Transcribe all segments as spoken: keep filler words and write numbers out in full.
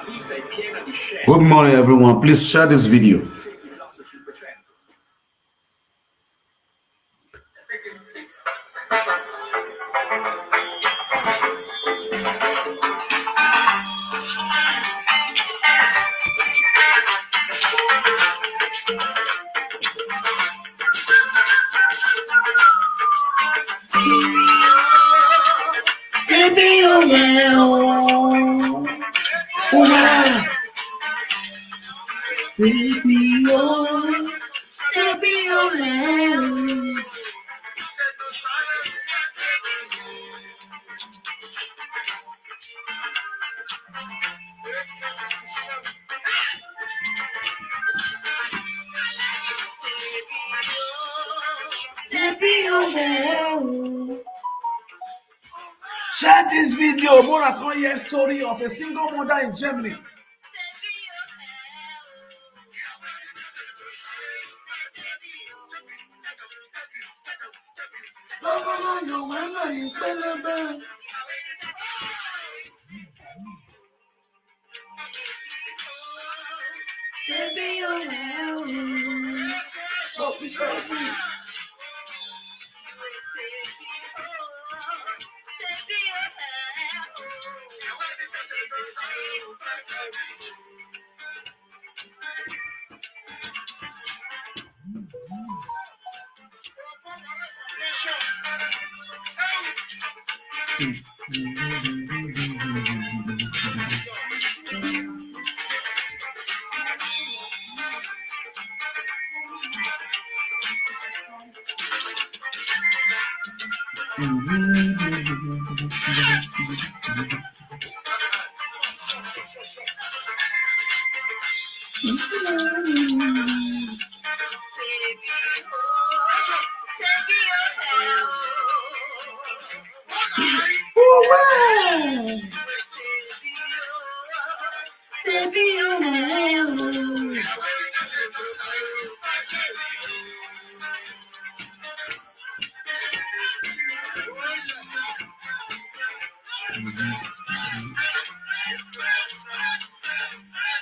Good morning, everyone. Please share this video. Share this video. Mona come hear story of a single mother in Germany.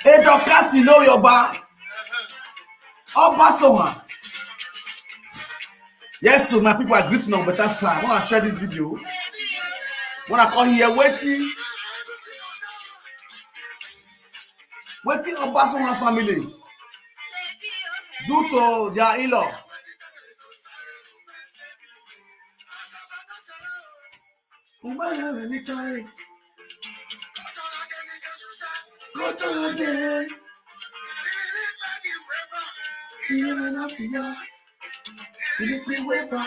Edo Kasi no Yoba. Oba Soha. Yes, so my people, I greet now better time. I want to share this video. When I come here, waiting. Wetin Oba Soha family do to their in-law? Uma ya me mi tai. Koto de. Iye me na fiya. Ili pi wefa.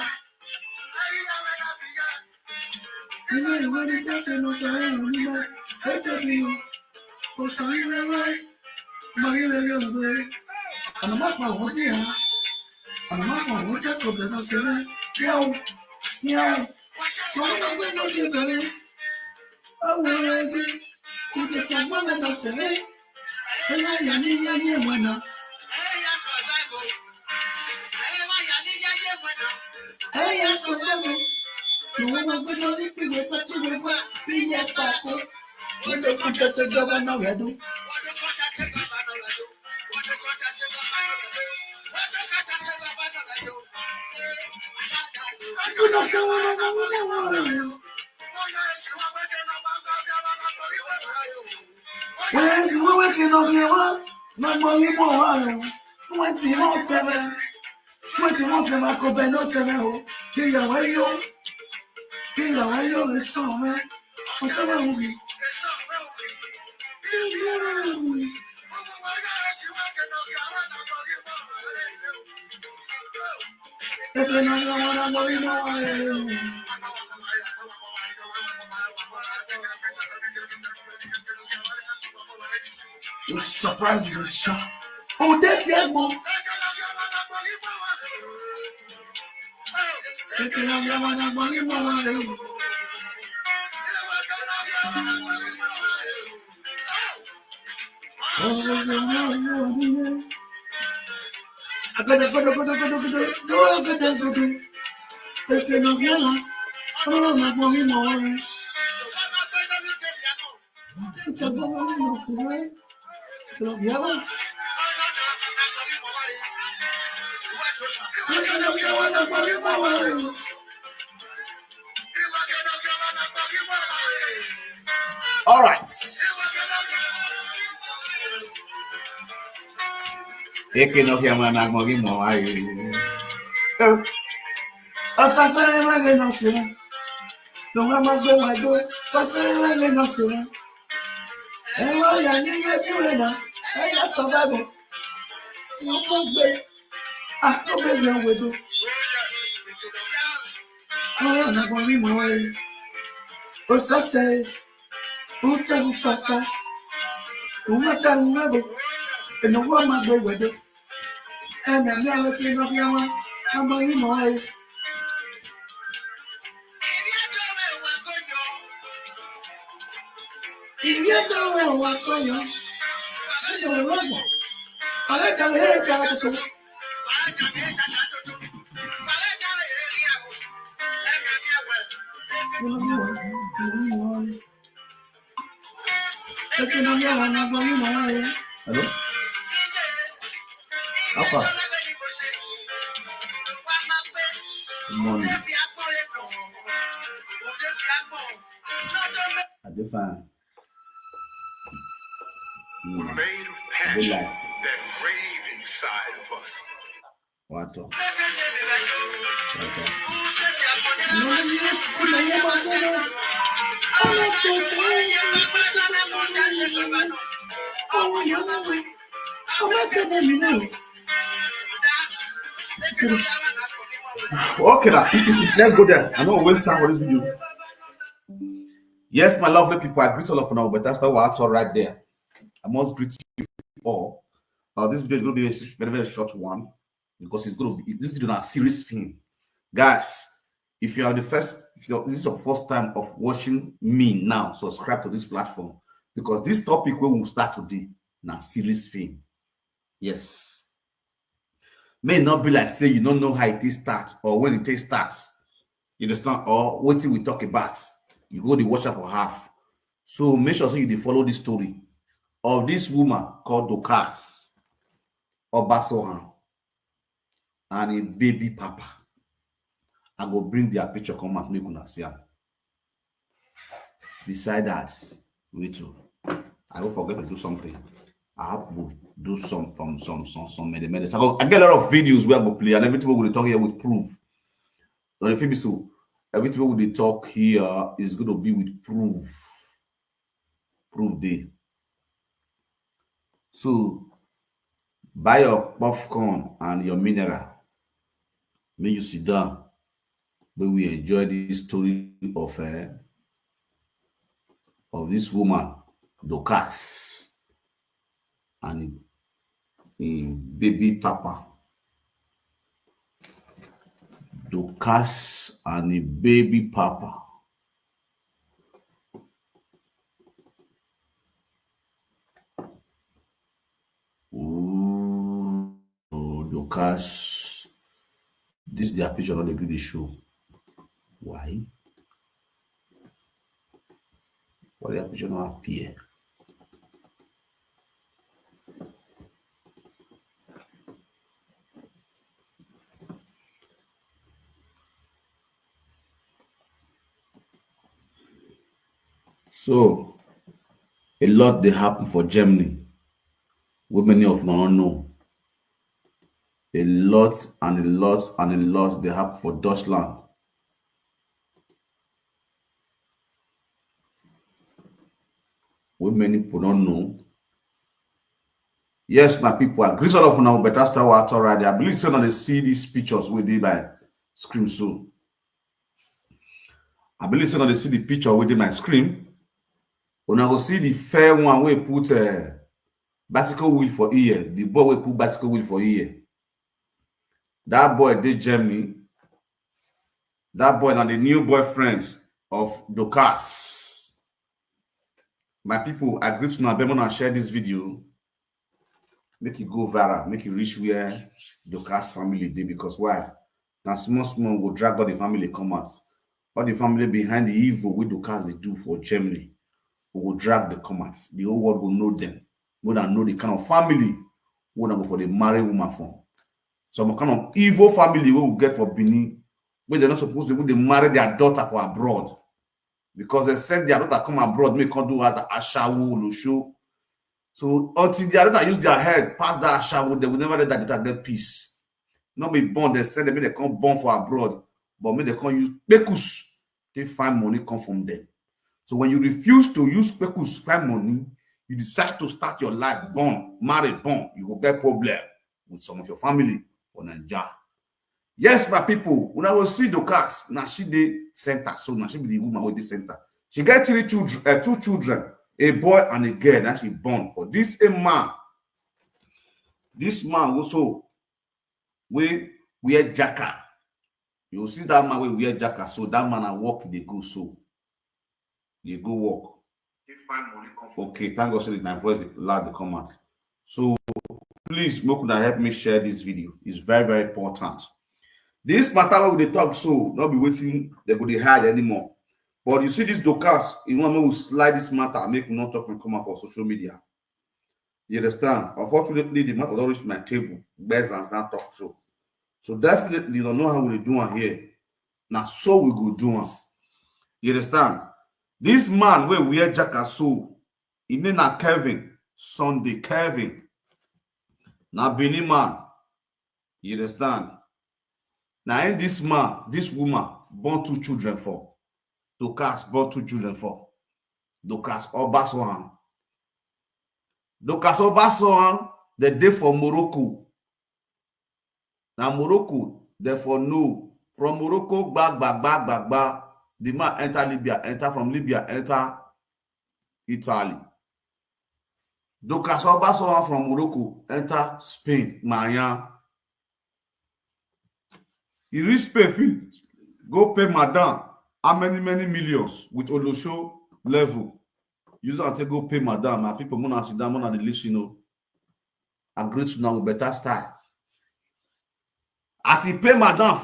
Ina iwe ni tase no sa e unima. Ete bi o. O sa iwe we. Ma iwe we we. Ana ma pa wo ti ha. Ana ma pa wo ti ko be no se re. Yao. Yao. So ma gbe no se be re. Awo re gbe. Ibe sa gbe no se re. Eya ya ni ya ye wena. Eya survive o. Eya ya ni ya ye wena. Eya survive o. Iwe ma gbe no ni pi we pa ti we pa. Pi ye pa ko. Wọ́n ló kọjá sí gọ́vánà rẹ̀ dùn. Whereas we waking up here, what? My money more higher. Twenty more seven. Twenty more seven, I could bet no seven. Oh, kill your way, yo. Kill your way, yo, it's so, man. Surprise you, sure. Oh, that's your mom. All right. Eke no kia mana mo gi mo ai. Asasa ema ge no sira. No mama go wa go. Sasa ema ge no sira. Ewa ya ni ya ti we na. Eya so ba go. Mo mo gbe. Ah, no be your way do. Oh, na mo gi mo ai. Osase. Uta ufata. Umata ngabo. Eno wa ma gbe wedo. Ena ni awe ke no yawa. Amo imo ai. Ibi edo we wa koyo. Eno rogo. Ale ta le ta to. Hello? How far? Good morning. I dey fine. Mm. Made of passion that rave inside of us. Wato. Okay, now let's go there. I no waste time for this video. Yes, my lovely people, I greet all of you now, but that's not what right there. I must greet you all. Uh, this video is going to be a very, very short one because it's going to be this video is a serious thing, guys. If you are the first, if you're, this is your first time of watching me now, subscribe to this platform because this topic we will start today na serious thing. Yes. May not be like say you don't know how it is start or when it is start. You understand? Or what we talk about. You go the watch out for half. So make sure so you dey follow this story of this woman called Dorcas Obasohan and a baby papa. I go bring their picture come out, make una see am. Beside that, wait too. I will forget to do something. I have to do some some some some some many many. So I, go, I get a lot of videos where I go play and everything we will talk here with proof. But if it be so, everything we will talk here is going to be with proof. Proof day. So buy your popcorn and your mineral. May you sit down. May we enjoy this story of uh, of this woman, Dorcas, and him baby papa. Dorcas and him baby papa. Ooh, Dorcas. This their picture not agree the show. Why? Why their picture not appear? So a lot they happen for Germany. Women of no know. A lot and a lot and a lot they happen for Deutschland. Wey many people don't know. Yes, my people, I greet all of now better star out already. I believe so now they see these pictures with my screen so. I believe so now they see the picture with my screen. When I go see the fair one we put a uh, bicycle wheel for ear, the boy we put bicycle wheel for ear. That boy did Germany. That boy now the new boyfriend of Dorcas. My people, I greet you now. Bemona share this video. Make it go viral. Make it reach where Dorcas family did because why? Now small small will drag all the family come out. All the family behind the evil with Dorcas they do for Germany. we go drag the comments. The whole world go know them. We don't know the kind of family we go for the marry woman from. Some kind of evil family we will get for Benin, where they're not supposed to even dey marry their daughter for abroad, because they send their daughter come abroad, make come do what ashawo, lusho. So until their daughter use their head, pass that ashawo, they will never let that daughter get peace. Not be born, they send them, make they come born for abroad, but make they come use pekus. They find money come from them. So when you refuse to use pekus, find money, you decide to start your life, born, marry, born, you go get problem with some of your family for Naija. Yes, my people, when I will see Dorcas, now she dey center, so now she be the woman with the center. She get three children, uh, two children, a boy and a girl. Now she born for this a man. This man also we wear jaka. You see that man we wear jaka, so that man I work they go so. They go work. They find money come for. Okay, thank God say my voice dey loud dey come out. So please make una help me share this video. It's very, very important. This matter wey we dey talk so, no be wetin they go dey hide anymore. But you see this Dorcas, you want me to slide this matter, make we not talk and come out for social media. You understand? Unfortunately, the matter don reach my table. Best and stand talk so. So definitely, you don't know how we do am here. Now, so we go do am. You understand? This man wey wear jaka so, him name na Kevin, Sunday Kevin. Na Benin man. You understand? Now, in this man, this woman born two children for. Dorcas born two children for. Dorcas Obasohan. Dorcas Obasohan, they dey for Morocco. Now Morocco, they for know. From Morocco, gba, gba, gba, gba, gba. The man enter Libya, enter from Libya, enter Italy. Dorcas Obasohan from Morocco, enter Spain, Maya. He reach Spain, fit go pay madam how many, many millions with Olosho level. Use am take go pay madam. My people, mona sit down, mona dey listen o. I greet una with better style. As he pay madam,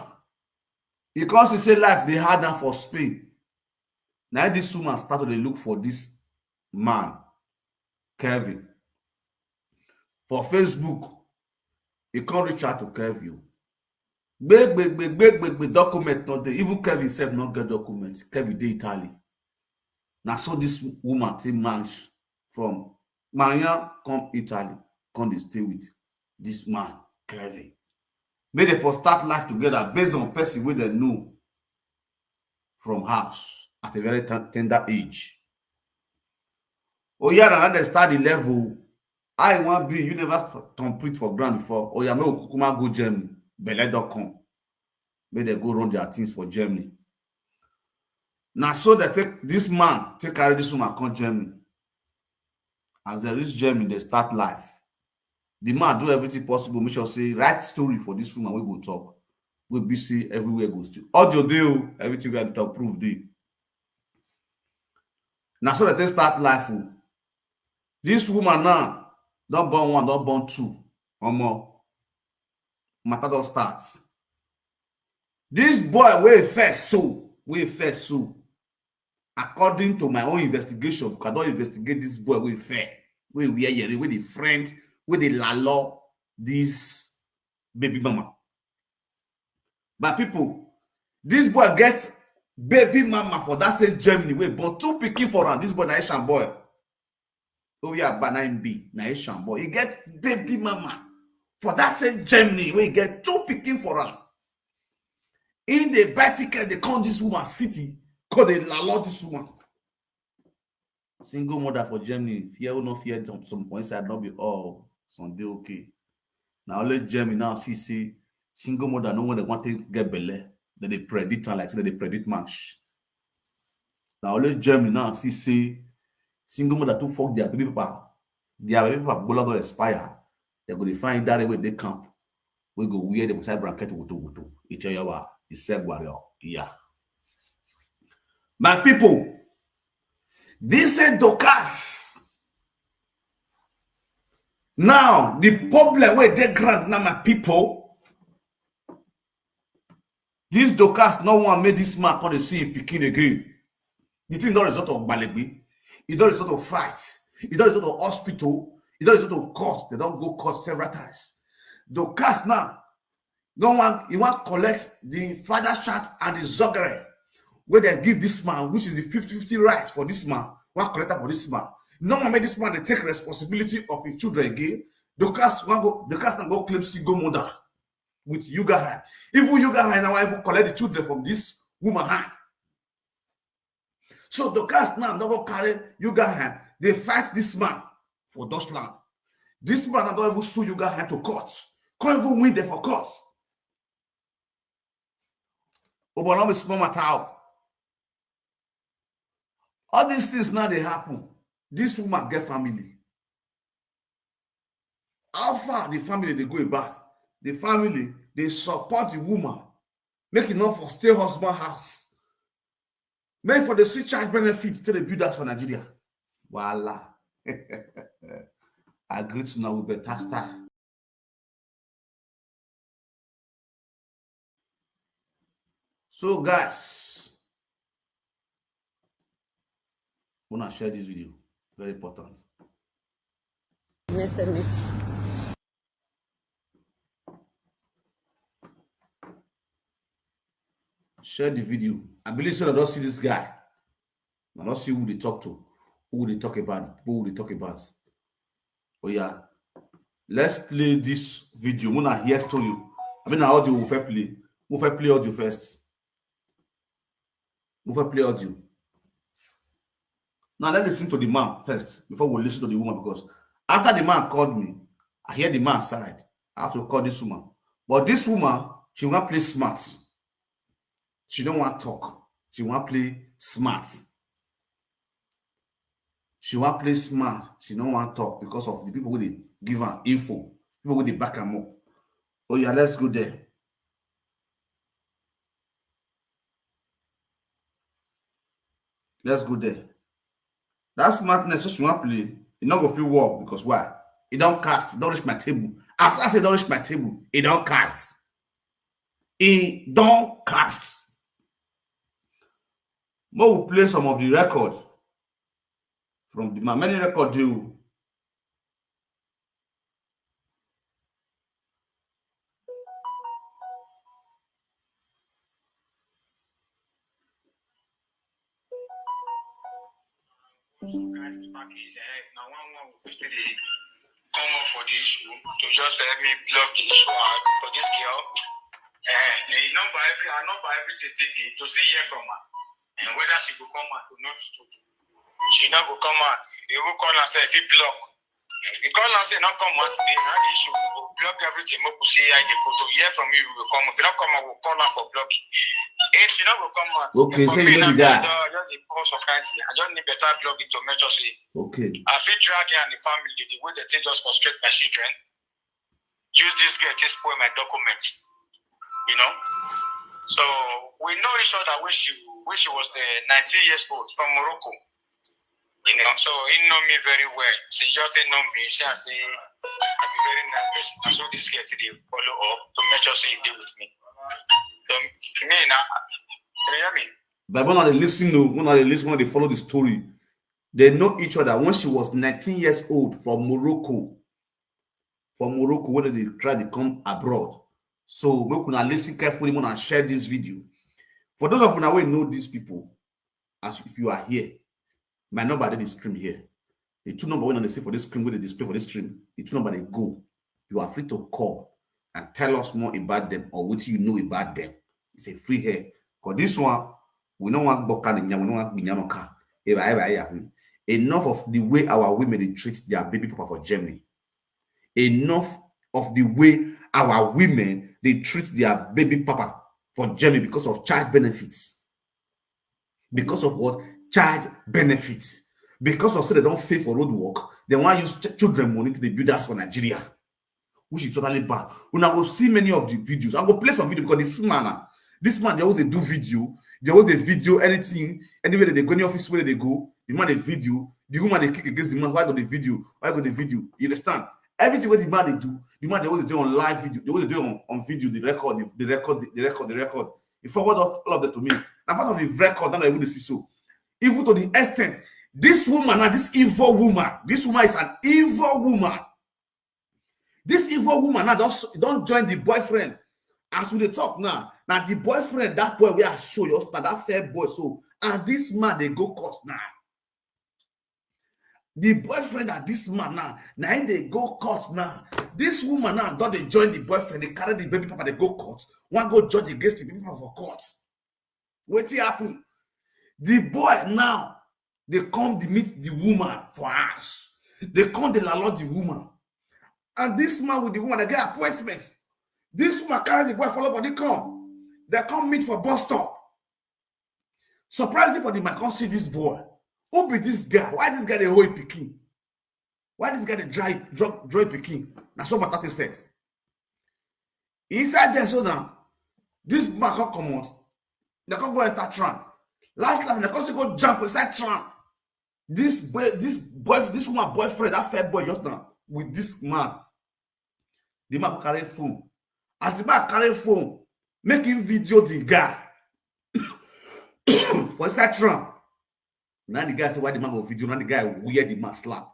he come see say life dey hard am for Spain. Now this woman start to dey look for this man, Kevin. For Facebook, he come reach out to Kevin. Big, big, big, big, big, big document not there. Even Kevin himself not get document. Kevin dey Italy. Now so this woman take manage from Maya come Italy, come dey stay with this man, Kevin. Make they for start life together based on person wey they know from house at a very ten-, tender age. Oh yeah, now they start the level. I want be, you never f-, turn put for ground before. Oh yeah, make we kukuma go Germany. Belle don come. Make they go run their things for Germany. Now so they take this man, take carry this woman come Germany. As they reach Germany, they start life. The man do everything possible, make sure say right story for this woman we go talk. We be see everywhere go still. Audio dey o, everything we had to talk proof dey. Now so they take start life o. This woman now don born one, don born two. Omo, matter don start. This boy wey first so, wey first so, according to my own investigation, because I don investigate this boy wey fair, wey wear yeri, wey dey friend, wey dey lalo this baby mama. My people, this boy get baby mama for that same Germany wey born two pikin for am. This boy na Asian boy. Oh yeah, but na him be na Asian boy. He get baby mama for that same Germany wey get two pikin for am. In the bicycle, they come this woman city, call the landlord this woman. Single mother for Germany, fear or no fear, some, some for inside, not be all. Some dey okay. Now only Germany now see say single mother no one they want to get belle. Then they predict am like say they predict match. Now only Germany now see say single mother to fuck their baby papa. Their baby papa bola don expire. They go dey find that way they camp. We go wear the side blanket wutu wutu. It's your yawa. It's Seguario. Yeah. My people, this is Dorcas. Now, the problem wey dey ground now, my people, this Dorcas no one make this man come dey see him pikin again. The thing don result of gbalegbe. E don result to fight. E don result to hospital. E don result to court. They don go court several times. Dorcas now, no one, he wan collect the father shirt and the zogere wey dem give this man, which is the fifty fifty right for this man. Wan collect am for this man. No one make this man dey take responsibility of him children again. Dorcas wan go, Dorcas now go claim single mother with Yuga hand. Even Yuga hand now wan even collect the children from this woman hand. So Dorcas now don go carry Yuga hand, dey fight this man for Dutchland. This man now don even sue Yuga hand to court, come even win them for court. Oh, but no be small matter o. All these things now dey happen. This woman get family. How far the family dey go about? The family dey support the woman, make e no for stay husband house, make e for dey see child benefit till dey build house for Nigeria. Wahala. I greet una with better style. So, guys, wanna share this video. Very important. An S M S. Share the video. I believe so. I don't see this guy. I don't see who they talk to, who they talk about, who they talk about. Oh yeah, let's play this video. Wanna hear story. I mean, audio we fair play. We fair play audio first. We fair play audio. Now let's listen to the man first before we listen to the woman, because after the man called me, I hear the man side. I have to call this woman. But this woman, she wan play smart. She don't want talk. She wan play smart. She wan play smart. She don't want talk because of the people wey dey give her info. People wey dey back am up. Oh yeah, let's go there. Let's go there. That smartness wey she wan play, e no go fit work because why? E don cast, e don reach my table. As I say, e don reach my table, e don cast. E don cast. Make we play some of the record from the man. Many record dey o. Guys, this package, eh, na one one we fit still dey come up for the issue to just help me block the issue out for this girl. Eh, the number, every, her number, everything still dey to see hear from her. And whether she go come out to know the truth. She no go come out. Even call herself, he block. If you call her say no come out today, na the issue. We go block everything. Make we see how they go to hear from you. We go come. If you no come out, we'll call her for blocking. If she no go come out, Okay, for so me you know now, the guy. I just, I just dey call some kind thing. I just need better blocking to make sure say Okay. I fit drag her and the family the way they take just frustrate my children. Use this girl to spoil my document. You know. So we know each other when she when she was the nineteen years old from Morocco. You know, so he know me very well. She just didn't know me. She say I be very nice person. And so this girl today follow up to make sure say he deal with me. So me now, you hear me? But when I listen, no, when I listen, when they follow the story, they know each other. When she was nineteen years old from Morocco, from Morocco, when they try to come abroad. So make una listen carefully when I share this video. For those of you wey know these people, as if you are here, my number dey the screen here. The two number wey una dey see for this screen, wey dey display for this screen, the two number dey go. You are free to call and tell us more about them or what you know about them. It's a free air. For this one, we no wan gboka the yam, we no wan gbinyanoka. Eba, eba, eba. Enough of the way our women dey treat their baby papa for Germany. Enough of the way our women dey treat their baby papa for Germany because of child benefits. Because of what? Child benefits. Because of say they don fail for road work, they wan use ch- children money to dey build house for Nigeria, which is totally bad. Una go see many of the videos. I go play some video because this man, ah, this man dey always dey do video. Dey always dey video anything, anywhere they dey go, any office where they go, the man dey video. The woman dey kick against the man. Why go the video? Why go the video? You understand? Everything wey the man dey do, the man dey always dey on live video. Dey always dey on, on video. The record, the, the record, the, the record, the record. He forward all, all of them to me. Na part of the record that I even dey see so. Even to the extent This woman now, this evil woman, this woman is an evil woman. This evil woman now don don join the boyfriend. As we dey talk now, now the boyfriend, that boy wey I show you, husband, that fair boy, so, and this man dey go court now. The boyfriend and this man now, now him dey go court now. This woman now don dey join the boyfriend, dey carry the baby papa, dey go court. Wan go judge against the baby papa for court. Wetin happen? The boy now dey come dey meet the woman for house. Dey come dey lalọ the woman. And this man with the woman, they get appointment. This woman carry the boy follow body come. They come meet for bus stop. Surprisingly for the man, come see this boy. Who be this guy? Why this guy dey hold pikin? Why this guy dey dry drug dry pikin? Na so matter take set. Inside there so now, this man come comot. They come go enter tram. Last last, they come still go jump for inside tram. This boy, this boy, this woman boyfriend, that fair boy just now with this man. The man go carry phone. As the man carry phone, make him video the guy for inside tram. Now the guy say why the man go video. Now the guy wear the man slap.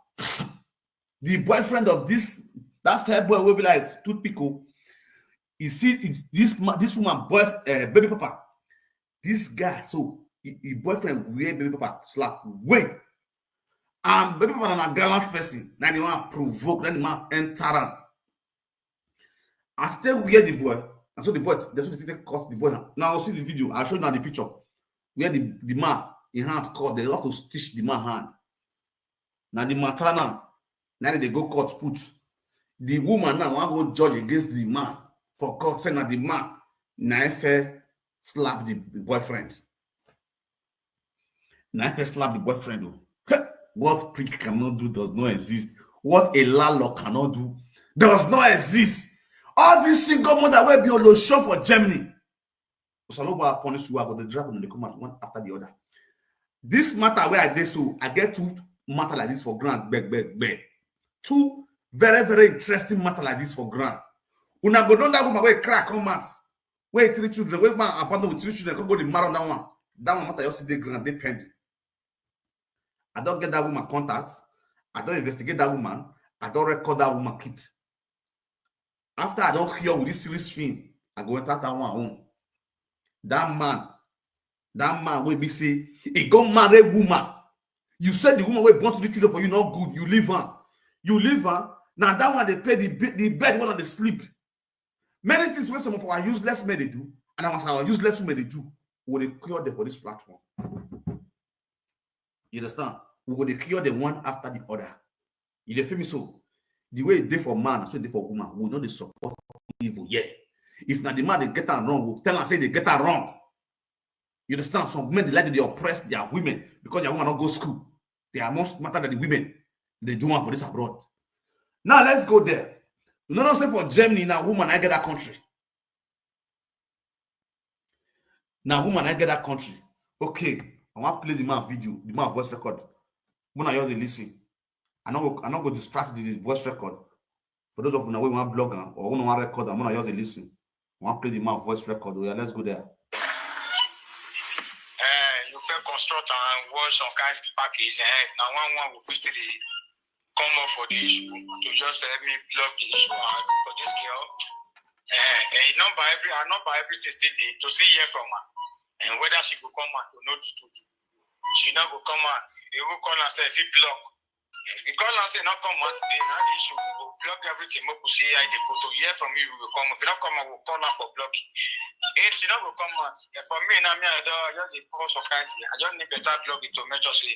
The boyfriend of this that fair boy will be like toothpick. Oh. You see, it's this ma- this woman boy uh, baby papa. This guy, so his boyfriend wear baby papa slap way. And baby papa na gallant person. Now the man provoke, then the man enter am. As they wear the boy, and so the boy, that's what they cut the boy hand. Now I'll see the video. I'll show you now the picture. Where the, the man, in hand cut, they have to stitch the man hand. Now the matter now, now they go court put. The woman now want go judge against the man for court, say now the man, now fair slap the boyfriend. Now fair slap the boyfriend. Oh. What prick cannot do does not exist. What a landlord cannot do does not exist. All these single mother will be on the show for Germany. Osaloba punish you, I go the drag when they come out one after the other. This matter where I did so, I get two matter like this for grant, beg, beg, beg. Two very, very interesting matter like this for grant. Una go don that woman wey cry come out, wey three children, wey man abandon with three children, come go the marry that one. That one matter you see the grant, they pending. I don't get that woman contact. I don't investigate that woman. I don't record that woman keep. After I don't cure with this series film, I go enter that one home. That man, that man will be say, he go marry woman. You said the woman will born to the children for you, not good. You leave her. You leave her. Now that one they pay the, the bed one of the sleep. Many things wey some of our useless men they do, and our useless women they do, will they cure them for this platform. You understand? We go dey cure them one after the other. You dey feel me so? The way e dey for man, so e dey for woman. We no dey support evil. Yeah. If na the man dey get am wrong, we tell am say e dey get am wrong. You understand? Some men dey like to dey oppress their women because their woman no go school. They are more smarter than the women. They do one for this abroad. Now let's go there. You know, say for Germany, now woman I get that country. Now woman I get that country. Okay, I want play the man video, the man voice record. When I hear the listen, I no go, I no go distract the voice record. For those of you now wey wan blog am or who no wan record am, when I hear the listen, I wan play the man voice record. Oh yeah, let's go there. Eh, you fit construct and watch some kind package. Eh, now one one we fit still dey come up for the issue to just help me block the issue out for this girl. Eh, eh, number every, her number everything still dey to see hear from her. And whether she go come out to know the truth. She no go come out. They will call herself, he block. If you call her say no come out, then now the issue we go block everything. Make we see how they go to hear from you. We will come. If you don't come out, we'll call her for blocking. If she no go come out, eh, for me now, me I don't, I just dey call some kind thing. I just need better blogging to make sure say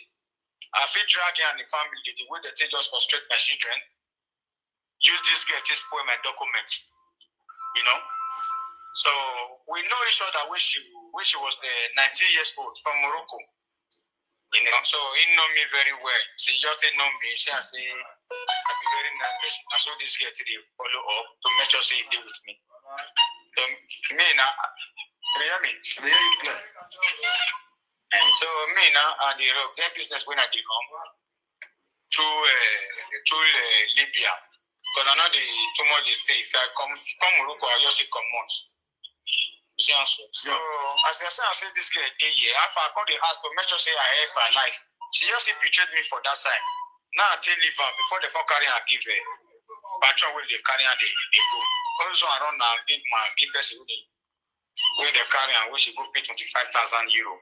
I fit drag her and the family the way they take just frustrate my children. Use this girl to spoil my documents. You know. So we know each other when she when she was uh, nineteen years old from Morocco. You know, so he know me very well. So he just didn't know me. Say I say I be very nice person. I saw this girl today follow up to make sure say he deal with me. So me now, you hear me? I dey hear you clear. And so me now, I dey run get business when I dey run through uh, through uh, Libya because I know the too much dey stay. If I come come Morocco, I just say come months. You see answer. So as I say, I say this girl dey here. How far I come dey ask to make sure say I help her life. She just betrayed me for that side. Now I take leave am before they come carry am give her. Patron wey dey carry am dey dey go. All this one I run am give man give person wey dey wey dey carry am wey she go pay twenty five thousand euro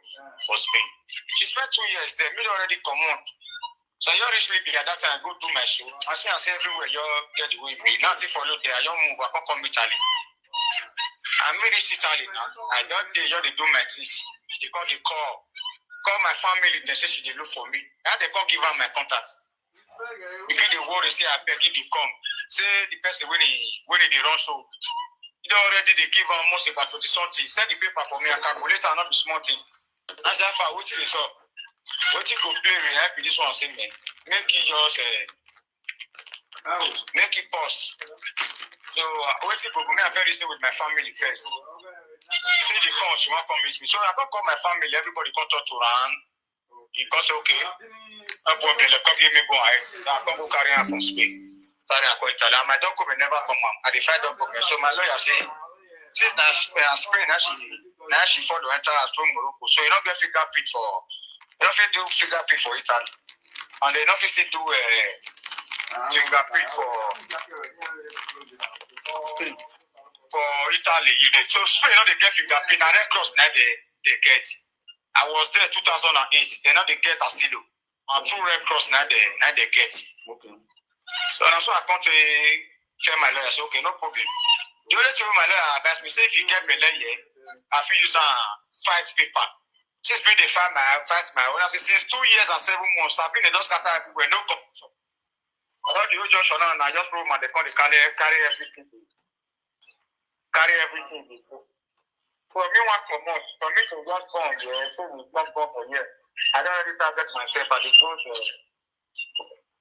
for Spain. She spend two years there, me don already comot. So I just reach Libya that time, go do my show. I see am say everywhere you get the way be. Nothing follow there. I just move. I come come Italy. I me reach Italy now. I don dey just dey do my things. She come dey call, call my family. They say she dey look for me. Now they come give her my contact. Begin dey worry say abeg if dey come. Say the person wey dey wey dey dey run show. He don already dey give am almost about twenty something. Send the paper for me. I calculate am, no be small thing. I say, "How far? Wetin dey sup? Wetin go play with help this one?" Say, "Man, make it just uh, make it pause." So uh, wetin go me I fit reason with my family first. See the come, she wan come meet me. So I come call my family, everybody come talk to am. He come say, "Okay, no problem, come give me go ahead." Now I come go carry am from Spain. Carry am go Italy. And my document never come out. I dey find document. So my lawyer say, since na Sp- na Spain, na she na she follow enter as through Morocco. So you no get fingerprint for you no fit do fingerprint for Italy. And they no fit still do uh, fingerprint for for Italy. You know. So Spain no dey get fingerprint. Na Red Cross na they they get. I was there two thousand and eight. They no dey get asilo. And through Red Cross na they na they get. Okay. So na so I come to tell my lawyer say okay, no problem. The only thing wey my lawyer advise me say if you get belle here, I fit use am fight paper. Since me dey fight my fight my own, I say since two years and seven months, I been dey don scatter everywhere, no come. Although the whole junction now, na just road man dey come dey carry carry everything, dey carry everything dey go. For me wan comot, for me to just born here, so we just born for here. I don already target myself, I dey go to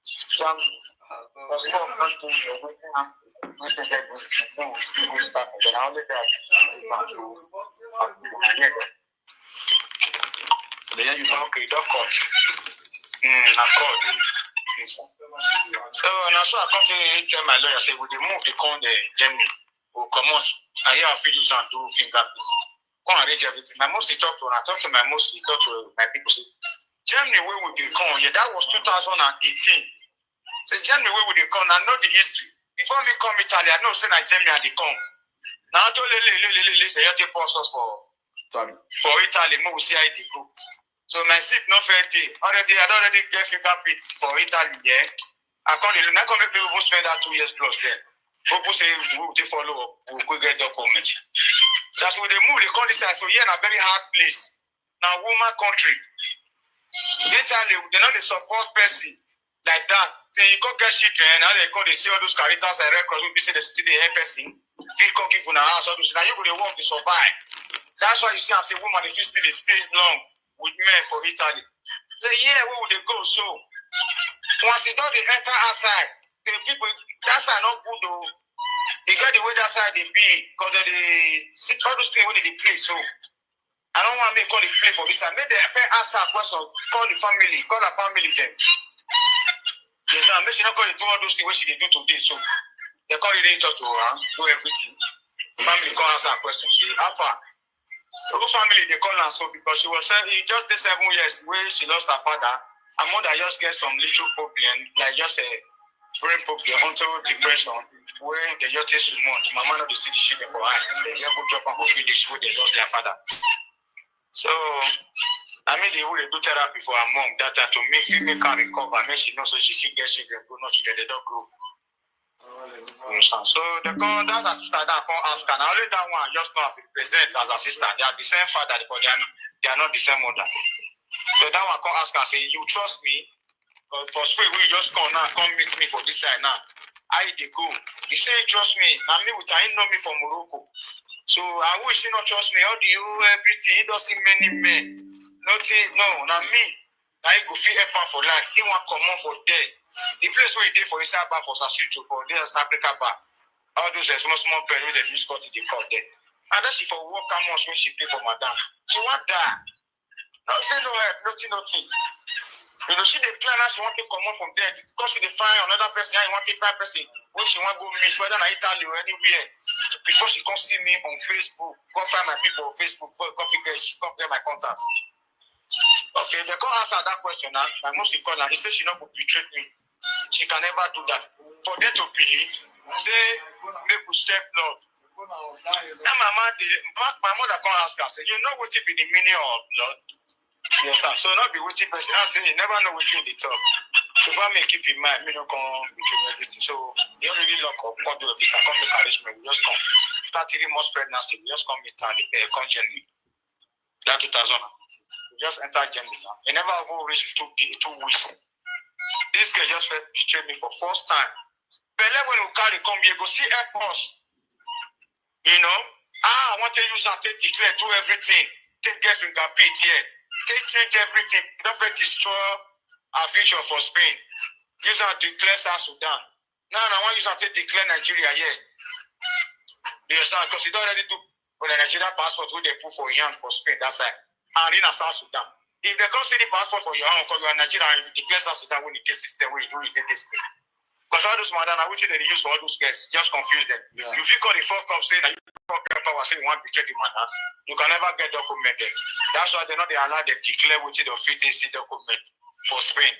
some of course not to wetin wetin get good to do, good start, then I only dey at They hear you now. Okay, don call. Mm, I called you. Yes, sir. So na so I come take tell my lawyer say we dey move, dey come the Germany. We comot. I hear I fit use am do fingerprint. Come arrange everything. My mostly talk to I talk to my mostly talk to my people say Germany wey we dey come here, that was two thousand and eighteen. Say Germany wey we dey come, I know the history. Before me come Italy, I know say na Germany I dey come. Na to lele lele lele they just take pass us for Sorry. for Italy, make we see how e dey go. So my seat no fair day. Already, I don already get fingerprint for Italy, yeah. I come dey look, na come make me even spend that two years plus there. Hope say we dey follow up, we go get document. As we dey move, dey come this side. So here na very hard place. Na woman country. Italy, they no dey support person like that. Then you come get children, now they come dey see all those characters like record. We be say they still dey help person. Fit come give una house, all those. Now you go dey work to survive. That's why you see, as a woman, if you still dey stay long with men for Italy, say yeah, where would they go? So once you don dey enter outside, the people that side not good though. They get the way that side they be, cause they dey see all those things when they dey play. So I don't want me call the play for this side. Make the first answer question, call the family, call the family them. Yes, sir. Make sure not call the two all those things what she dey do today. So they call it talk to her, do everything. Family call answer question. Say how far? Whose family they call her so because she was seven, it just the seven years where she lost her father. Her mother just get some little problem, like just a brain problem, until depression. Where they just take some money, the mama not dey see the children for her. They just go drop her for few days where they lost their father. So I mean, they would do therapy for her mom that time to make feel make her recover, make she know so she still get children, go not children, they don't grow. You understand? So the come that her sister that come ask her. Now only that one I just know as a present as a sister. They are the same father, but they are not, they are not the same mother. So that one come ask her, say, "You trust me?" But for spirit, we just come now, come meet me for this side now. How e dey go? He say he trust me. Na me with him know me for Morocco. So I wish he not trust me. All the whole everything, he don see many men. Nothing, no, na me. Na he go fit help am for life. He wan comot for there. The place where he dey for inside bar for Sasito for there, South Africa bar. All those uh, small small pen wey dem use cut the cup there. And that she for work how much when she pay for madam. She wan die. No say no help, nothing, nothing. You know, she dey plan how she want to comot from there because she dey find another person, how you want to find person when she want go meet, whether na Italy or anywhere. Before she come see me on Facebook, come find my people on Facebook, before come figure she come get my contact. Okay, they come ask her that question now. My mom, she call her. He say she no go betray me. She can never do that. For them to believe, say, make we shed blood. Now my mama, dey, my, my mother come ask her, say, you know what be the meaning of blood? Yes, sir. So not be wetin person. I say, you never know what you dey talk. So if I make keep in mind, me no come between everything. So you don't really lock up, come do everything, come make arrangement. We just come. After three months pregnancy, we just come meet her, the uh, come journey. That two thousand. We just enter journey now. It never even reach two, day- two weeks. This girl just felt betrayed me for first time. But let when we carry come here, go see help us. You know, ah, I want to use and take declare, do everything. Take get fingerprint here. Take change everything. Don't fit destroy our future for Spain. Use and declare South Sudan. Now, I want use and take declare Nigeria here. You understand? Because you don't already do on a Nigerian passport where they put for your hand for Spain that side. And in a South Sudan. If they come see the passport for your hand, because you are Nigerian, you declare South Sudan when you get system, when you do it in this thing. Because all those madam, which they use for all those guests, just confuse them. Yeah. You feel call the fuck up, say that you fuck up power, say you want to betray the madam. You can never get document there. That's why they not they allow them declare which they fit see document for Spain.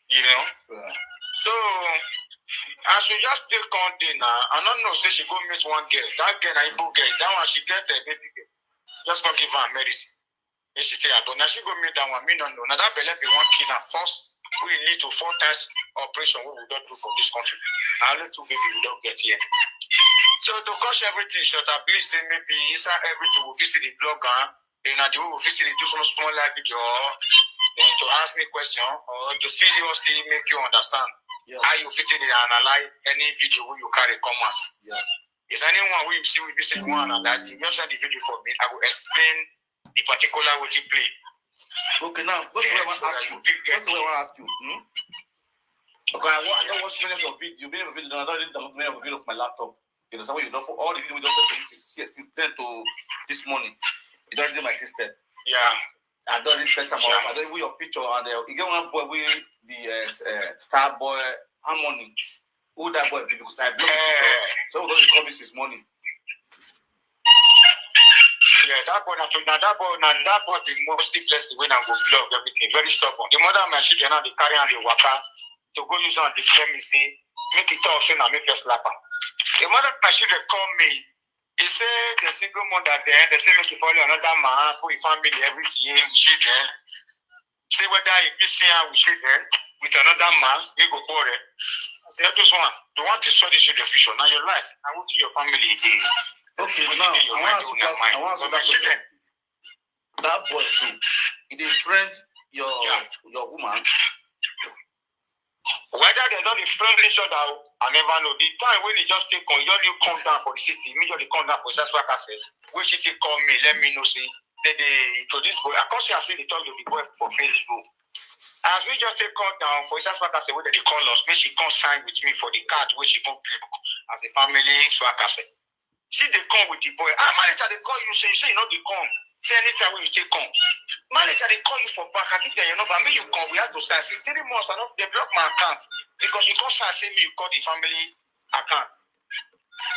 You know? Yeah. So as we just take on day now, I don't know say she go meet one girl. That girl na Igbo girl. That one she get a baby girl. Just come give her medicine. And she tell her, but now she go meet that one. Me no know. Now that belle be one kid and first we lead to four times operation what we don't do for this country. Now only two baby we don't get here. So to crush everything short, I believe say maybe inside everything we visit the blogger, you know, the way we visit the do some small live video, or then to ask me question or to seriously make you understand Yeah. How you fit in analyze any video where you carry come as. Yeah. Is anyone where you see we be say you want analyze, you just send the video for me. I will explain the particular what you play. Okay, now, first of all, I want So to that ask you. you fit First of all, get I want to ask you. Hmm? Okay, I, wa- I don't watch many of your video. Many of your video, I don't read them, many of your video of my laptop. You understand what you do for all the video we just sent to me since, since then to this morning. You don't read my system. Yeah. I don't read set them Yeah. up. I don't even your picture and uh, you get one boy with the uh, s- uh, star boy harmony. Who that boy be? Because I block the picture. Eh. So we gonna call me since morning. Yeah, that boy, na, na that boy, na that boy, the most place when I go blog everything. Very stubborn. The mother of my children now they carry on the waka to go use on the claim me say make it talk say na me first slap am. The mother of my children call me. He say the single mother there, they say make you follow another man for your family, everything, children. Say whether he be see am with children with another man, he go quarrel. I say this one, you want to show this your future, now your life, I want your family again. Okay, Wetin now dey your I mind, want to una ask, mind. I want to But ask my that children, question. That boy too, he dey friend your Yeah. your woman. Whether they don't friend each other, I never know. The time when he just take on, he only come down for the city, immediately come down for his house, like I said, which he take call me, let me know, say, they, they introduce boy. I can't see I see the talk to the boy for Facebook. As we just take call down for his house, like I said, whether they call us, make she come sign with me for the card, which she come play as a family, so like I said. She they come with the boy. Ah, manager, they call you, say, say, you know, they come. Say anytime when you take come. Manager, they call you for back. I give them your number. Me, you come. We have to sign. Since three months, I know they block my account because you can't sign. Say me, you call the family account.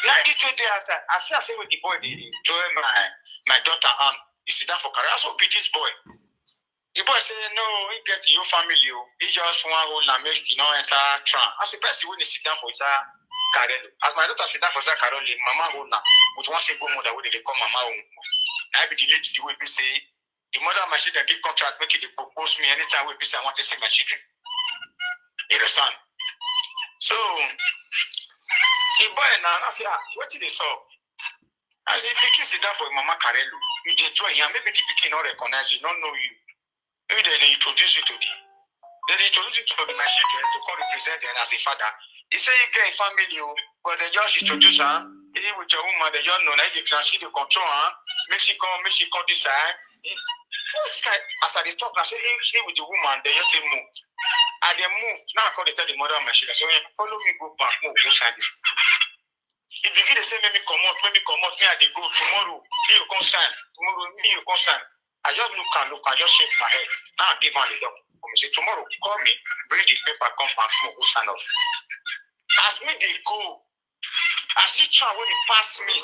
Now you two there, I say, I say, I say with the boy, they enjoy my my daughter, and you sit down for career. I said, be this boy. The boy say no, he get your family. Oh. He just one hold and make you know enter tram. As the person when they sit down for his career, as my daughter sit down for his career, mama hold now with one single mother where they call mama home. I be the lady the way we say the mother of my children get contract make it they propose me anytime we be say I want to see my children. You understand? So the boy now I say ah, what did they solve? As the pikin sit down for mama Carello, you dey joy here, maybe the pikin no recognize you, no know you. Maybe they, they introduce you to the they dey introduce you to the my children to come represent them as a father. He say he get a family, oh, but they just introduce her. He with your woman, they just know now the class, she dey control her. Make she come, make she come this side. What's kind as I dey talk now, say he, he with the woman, they just say move. I dey move. Now I call they tell the mother of my children, so hey, follow me go back, move, go sign this. He begin to say, make me come out, make me come out, me I dey go tomorrow. Me you come sign, tomorrow me you come sign. I just look and look, I just shake my head. Now I give her the dog. Come say tomorrow, call me, bring the paper, come back, come go sign off. As me they go, I see tram when they pass me,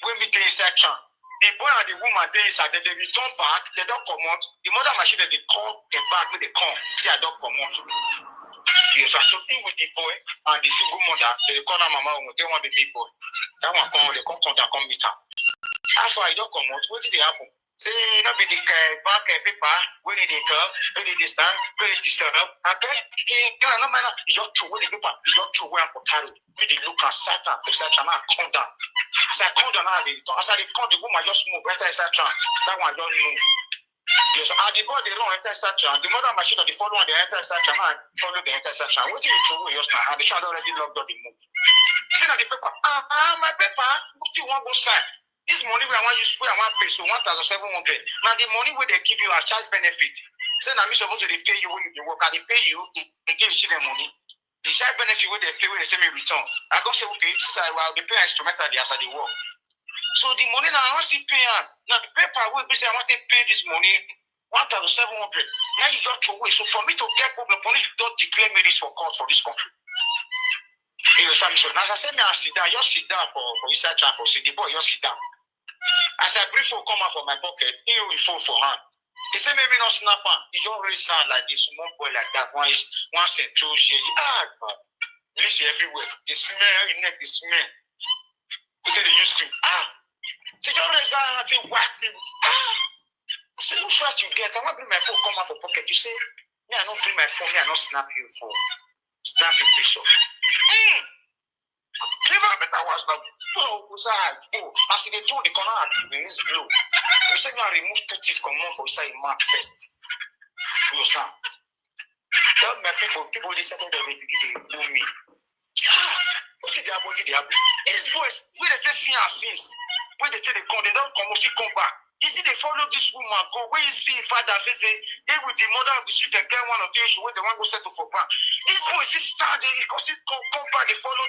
when me dey inside tram. The boy and the woman dey inside, dem dey return back, dem don comot. The mother machine dem dey call dem back, make dem come. See, I don comot. Yes, so him with the boy and the single mother, dem dey call am mama omo, get one baby boy. That one come, dem come come down, come meet am. How far e don comot? Wetin dey happen? Say no be the uh, bank uh, paper wey dey dey talk, wey dey dey stand, wey dey disturb. Abeg, eh, girl, no mind am. You just throw away the paper, you just throw away am for carry. Me dey look am, sight am, for sight am, I come down. As I come down, now I dey return. As I dey come, the woman just move, enter inside tram. That one just move. Yes, and the boy dey run enter inside tram. The mother machine dey follow am, dey enter inside tram. I follow dey enter inside tram. Wetin you throw away just now? And the tram don already lock door, dey move. See na the paper. Ah, ah, my paper. Wetin you wan go sign? This money wey I wan use, wey I wan pay, so one thousand seven hundred. Na the money wey dem give you as child benefit. Say na me suppose to dey pay you when you dey work. I dey pay you, dey give you the money. The child benefit wey dem pay, wey dem say me return. I go say, okay, this I will dey pay instrumentally as I dey work. So the money now, I wan still pay am. Na the paper wey be say I wan take pay this money, one thousand seven hundred. Now you just throw away. So for me to get problem, police don declare me this for court for this country. You understand me? So now as I say me, I sit down, just sit down for, for inside tram for see the boy, just sit down. As I bring phone come out for my pocket, he hold him phone for hand. He say make me no snap am. He just raise hand like this, small boy like that. One is one central here. Ah, God. Listen everywhere. Dey smell, him neck dey smell. He say dey use cream. Ah, say just raise that hand, take whack me. Ah, I say which right you get? I wan bring my phone come out for pocket. You say me I no bring my phone, me I no snap you for snap you picture. Mm. Give am better one snap. Oh, go side. Oh, as e dey do the corner and release blow. You say me I remove two teeth comot for inside him mouth first. You understand? Tell my people, people dey settle dem dey begin dey owe me. Ah, wetin dey happen? Wetin dey happen? These boys wey dey take see am since, wey dey take dey come, dem don comot, still come back. He still dey follow this woman go. Wey he see him father, say say he with the mother of the children get one or two issue wey dem wan go settle for back. This boy still stand there, he come still come, come back dey follow.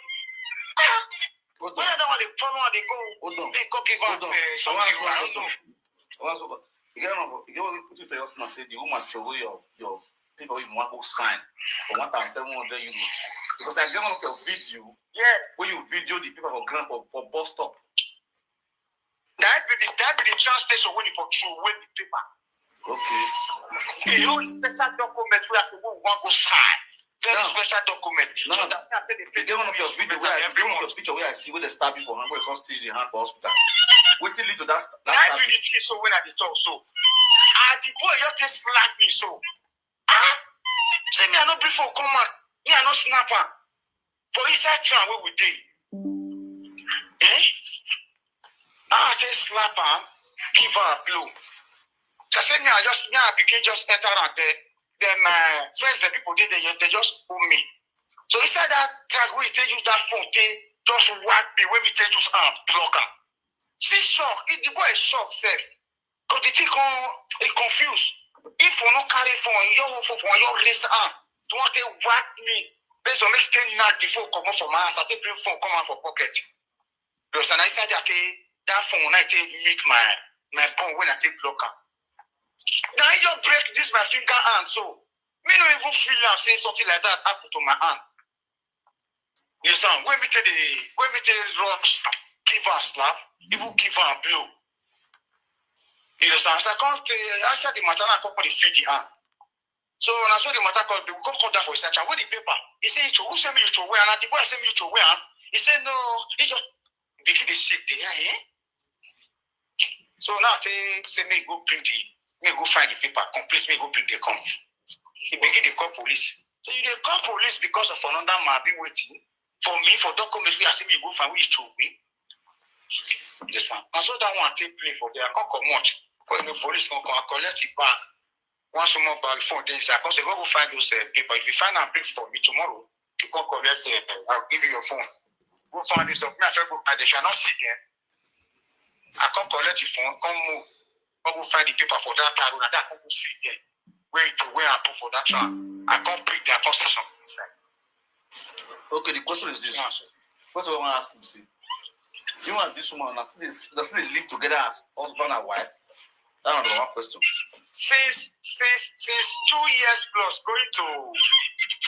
Ah, Hold whether on, that one dey follow am dey go, hold on, dey go give am hold on. uh, I some wan view, I ask don't one know. Question. I wan ask one question. You get one for, you get one put it for your mouth say the woman throw away your your paper wey you wan go sign for one thousand seven hundred euro. Because I get one of your video Yeah, wey you video the paper for ground for for bus stop. that be the that be the train station wey dey for throw away the paper. Okay. The whole special document wey I say we wan go sign. Very Now, special document. So now, that thing I take dey pay You get one of your two video thousand where I every get one of month. Your picture where I see where they stab you for hand, where they come stage your hand for hospital. Wetin lead to that st- that Na be stabbing? The thing so when I dey talk so. Ah, the boy just dey slap me so. Ah, say me I no bring phone come out. Me I no snap am. For inside tram wey we dey. Eh? Ah, I take slap am, give am blow. So I say me I just me I begin just enter am there. Then my friends, the people dey there, they just pull me. So inside that tram wey take use that phone take just whack me, wey me take use hand block am. See shock, if the boy shock sef, cause the thing come, he confused. If we no carry phone, you hold phone for your raise hand, you want to whack me. Based on make take knock the phone comot for my hands, I take bring phone come out for pocket. Because na inside that take that phone when I take meet my my bone when I take block am. Now he just break this my finger hand so. Me no even feel am say something like that happen to my hand. You understand? When me take the when me take rocks, give am slap, even give am blow. You understand? As I come to answer the matter, I come dey feel the hand. So na so the matter come be. We come come down for inside tram. Where the paper? He say, "Who say me you throw away?" And the boy say me you throw away. He say no. He just begin dey shake the hand. Eh? So now say say me go bring the me go find the paper complete. Me go bring the come. He begin dey call police. So you dey call police because of another man be waiting for me for document wey I say me go find wey you throw away. Yes, sir. And so that one take play for there. I come comot. Call the police come come. I collect the bag. One small bag phone dey inside. I come say go go find those uh, paper. If you find am bring for me tomorrow, you come collect. Uh, I'll give you your phone. Go find this document. I go find the phone. I no see them. I come collect the phone. Come move. Come go find the paper for that taro. Na that I come go see them. Where it where I put for that tram. I come bring them. I come see something inside. Okay, the question is this. First of all, I want to ask you, see, you and this woman, does they, does they live together as husband and wife? That's number one question. Since since since two years plus, going to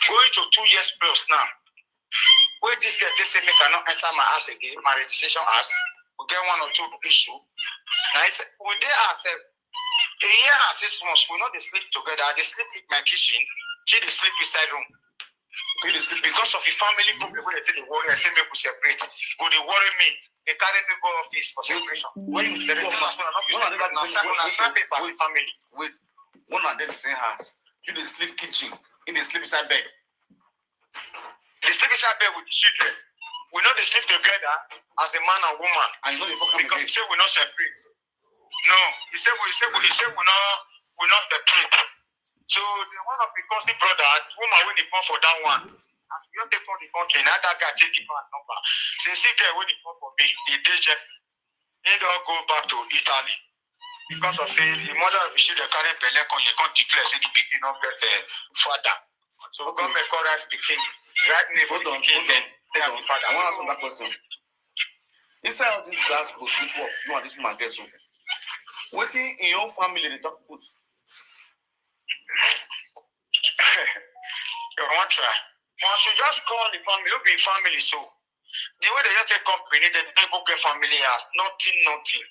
going to two years plus now. Where this girl they say make I not enter my house again, my registration house. We get one or two issue. Na I say, we dey ourselves. A year and six months, we no dey sleep together. I dey sleep with my kitchen. She dey sleep inside room. You dey sleep Because of the family problem wey dey take dey worry, I say make we separate. Go dey worry me. Dey carry me go office for separation. When you Dem dey tell us say una no fit separate. Una sign, una sign paper as a family. Wait, when una dey the same house, you dey sleep kitchen, you dey sleep inside bed. Dey sleep inside bed with the children. We no dey sleep together as a man and woman And you no dey fuck am because he again. say we no separate. No, he say we he say we he say we no we no separate. So the one of the cousin brother, the woman wey dey born for that one, as we don take come the country, na that guy take give am number. Say see girl wey dey born for me, he dey Germany. He don go back to Italy because of say the mother of the children carry belle come, he come declare say the pikin no get uh, father. So government come write pikin, write name for Hold the on, pikin, hold then on, say as hold the on. father. I want to ask you that question. Inside all this glass book, you and this woman get so. Wetin in your family dey talk put? You wan try? Once you just call the family, no be family so. The way they just take come Benin, they never get family house, nothing, nothing.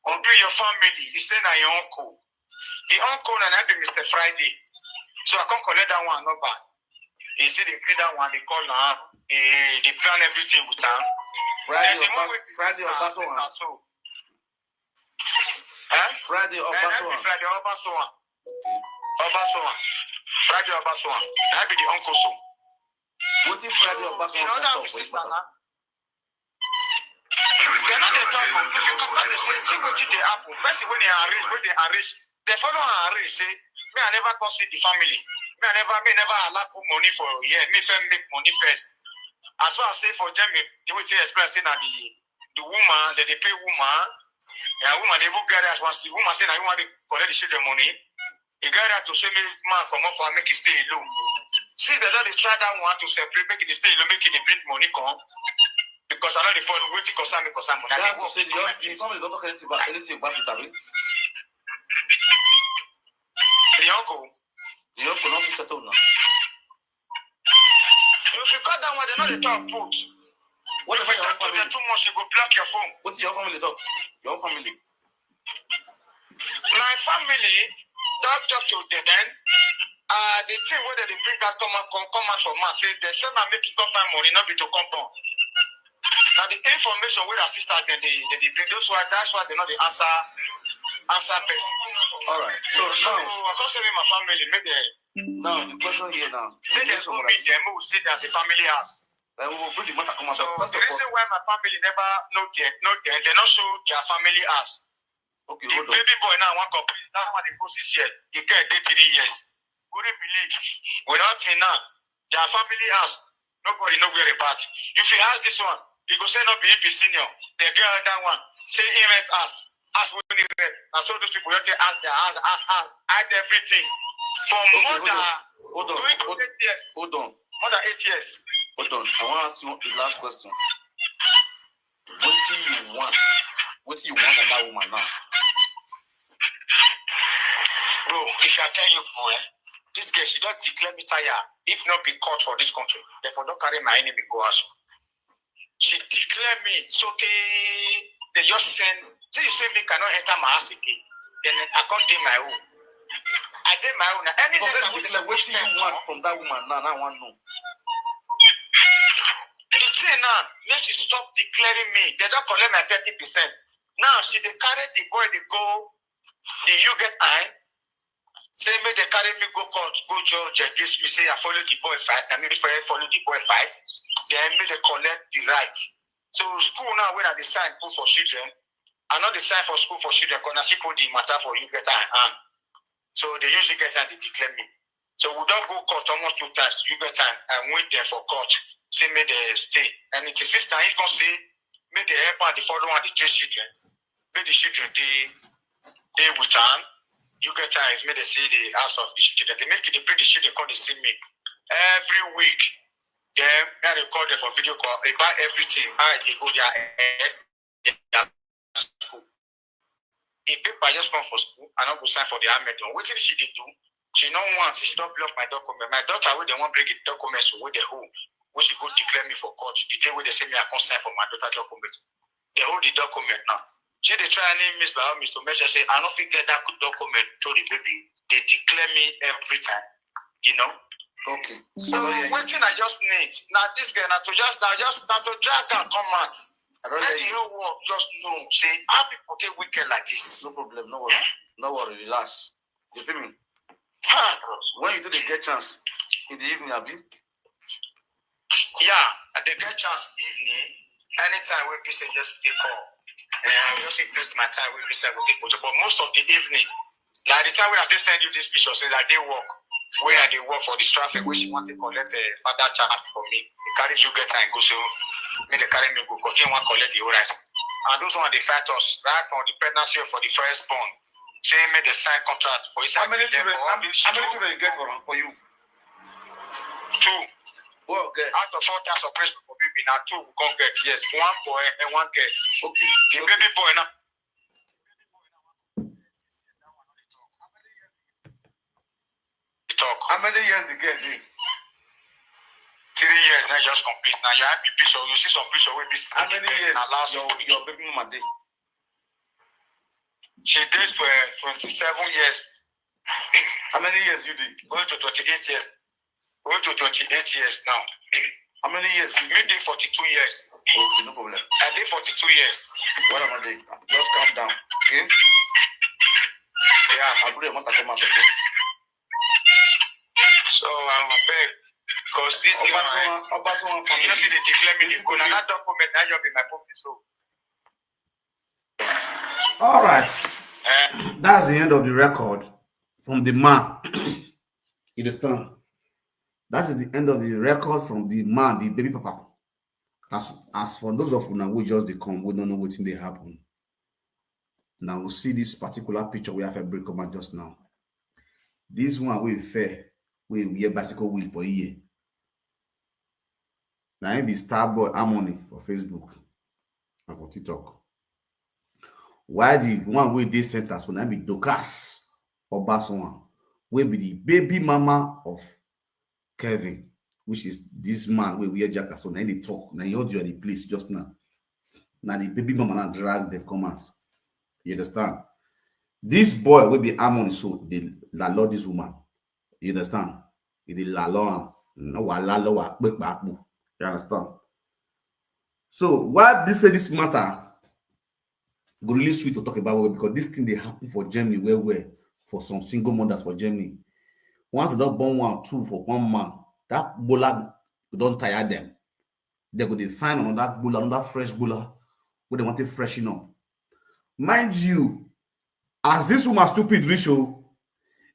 Who be your family? You say na your uncle. The uncle na na be Mister Friday. So I come collect that one number. He say they gree that one, they call am, they they plan everything with am. Friday Then the one or wey be Friday or sister, Baso sister one. So. Eh? Friday or Eh, Baso every one. Friday, Obasoan. Obasoan. Friday, Obasoan. That be the uncle so. Wetin Friday or Baso You one know that talk be for sister important? Now. They no dey talk. If you come and say, see what they happen. Person when they arrange, when they arrange, they follow and arrange. Say, me I never come see the family. Me I never, me never allow put money for here. Me first make money first. As far as say for Jemmy, the way they explain say na the the woman, that they pay woman. Yeah, woman they even get that once the woman say na you want to collect the children money. He get that to say me man come up for make he stay alone. See the Lord they try that one to separate, make it stay alone, make it dey bring money come. Because I know the phone waiting concern me concern money. I That's dey work to say the do my young the things. family don talk anything about anything about it, abi? The uncle. The young people no fit settle now. If you cut that one, they know they talk put. What If about you your talk to family? them too much, you go block your phone. Wetin your family talk? Your family. My family don talk to them then. Uh, the thing where they bring that come out, come, come out for mouth, say they send and make it come find money, not be to come down. Now the information with our sister then they, they, they bring those why that's why they know the answer answer person. All right. So So now, I can't say me my family, make them now the question here now. make them Based go on what meet I see, them, we will say there's a family house. uh, we will bring the matter come out. So But first the of reason all, why my family never know them, know them, they not show their family house. okay, The hold on. baby boy now one couple, that one they go six years, the girl dey three years. Couldn't believe. Without him now, their family house, nobody know where about. If you ask this one, he go say no be he be senior. The girl that one, say he rent us. Ask when he rent. And so those people don't ask their house, ask, ask, hide everything. For Okay, more hold than on. Hold on. going to Hold, eight years. hold on. More than eight years. Hold on. I want to ask you the last question. Wetin you want? Wetin you want from that woman now? Bro, if I tell you, bro, eh, this girl, she don't declare me tired. If not be caught for this country, therefore don't carry my enemy go house. She declare me so they they just send. See, you say me cannot enter my house again. Then I can't do my own. I did my own. Any Forget letter with the like, wetin you want from that woman now? Now I want know. The thing now, make she stop declaring me. They don't collect my thirty percent. Now she they carry the boy, they go. The you get I say make they carry me go court, go judge against me. Say I follow the boy fight. I mean, if I follow the boy fight, then make they collect the right. So school now when I dey sign put for children, I not dey sign for school for children. Cause na she put the matter for you get I hand. So they usually get time they declare me. So we don't go court almost two times. You get time. I went there for court. Say make they stay. And it is sister he gonna say make they help and the follow and the chase children. Make the children they they with time. You get time. Make they see the house of the children. They make it. They bring the children come. They see me every week. Then now they call them for video call. They buy everything. I they go their head. Their school. The paper just come for school. I not go sign for the army. What did she did do? She no want. She don't block my document. My daughter, where they want bring the documents with the home. Which she go declare me for court. The day where they say me, I can't sign for my daughter document. They hold the document now. She dey try any means by all means to make sure say I no fit get that document to the baby. They declare me every time, you know. Okay. So wetin I just need now, this girl now to just now just now to drag her come out. I don't Let hear the you. Whole world just know say how people take wicked like this. No problem. No worry. No worry. Relax. You feel me? Ah, bros. When you do the get chance in the evening, abi? Yeah, I dey get chance evening. Anytime wey be say just dey call. Yeah, I just fit place my time wey be say I go take photo. But most of the evening, like the time wey I take send you this picture, say like dey work. Where I dey work for this traffic, wey she want to collect a father child for me. They carry you get time go so. Me they carry me go continue one collect the whole rice. And those one they fight us right from the pregnancy for the first born. Say make the sign contract for inside. How many the- children? for How, all this how many shit. Children you get for for you? Two. Well, girl. Out of all that operation for baby, now two we come get. Yes, one boy and one girl. Okay. The baby boy now. He talk. How many years the girl dey? Three years now just complete. Now you have the picture. You see some picture wey be How many years? Na last Your, week. Your baby mama dey. She dey for twenty-seven years, How many years you dey? Going to twenty-eight years, going to twenty-eight years now. How many years you Me dey forty-two years. Okay, no problem. I dey forty-two years. What am I doing? Just calm down, okay? Yeah. I put your mother come out, okay? So I'm a beg. Because this girl, Obasanwa, Obasanwa she just see family. the declare me This the go. Now is that document, that just be my problem. So, All right, eh, that's the end of the record from the man. You understand? That is the end of the record from the man, the baby papa. As as for those of una who just dey come, we don't know wetin dey happen. Now we see this particular picture we have a break come out just now. This one we fair, we wear bicycle wheel for here. Now him be Starboy Harmony for Facebook and for TikTok. Why the one wey dey center so na him be Dorcas Obasanwa, wey be the baby mama of Kevin, which is this man wey wear jacket so na him dey talk, na him audio dey play just now. Na the baby mama now drag them come out. You understand? This boy wey be Harmony so dey lalo this woman. You understand? He dey lalo am. No wa lalo wa pe papo. You understand? So why this say this matter go really sweet to talk about well, because this thing dey happen for Germany well well for some single mothers for Germany. Once they don born one or two for one man, that gbola go don tire them. They go dey find another gbola, another fresh gbola wey they want to freshen up. Mind you, as this woman stupid reach o,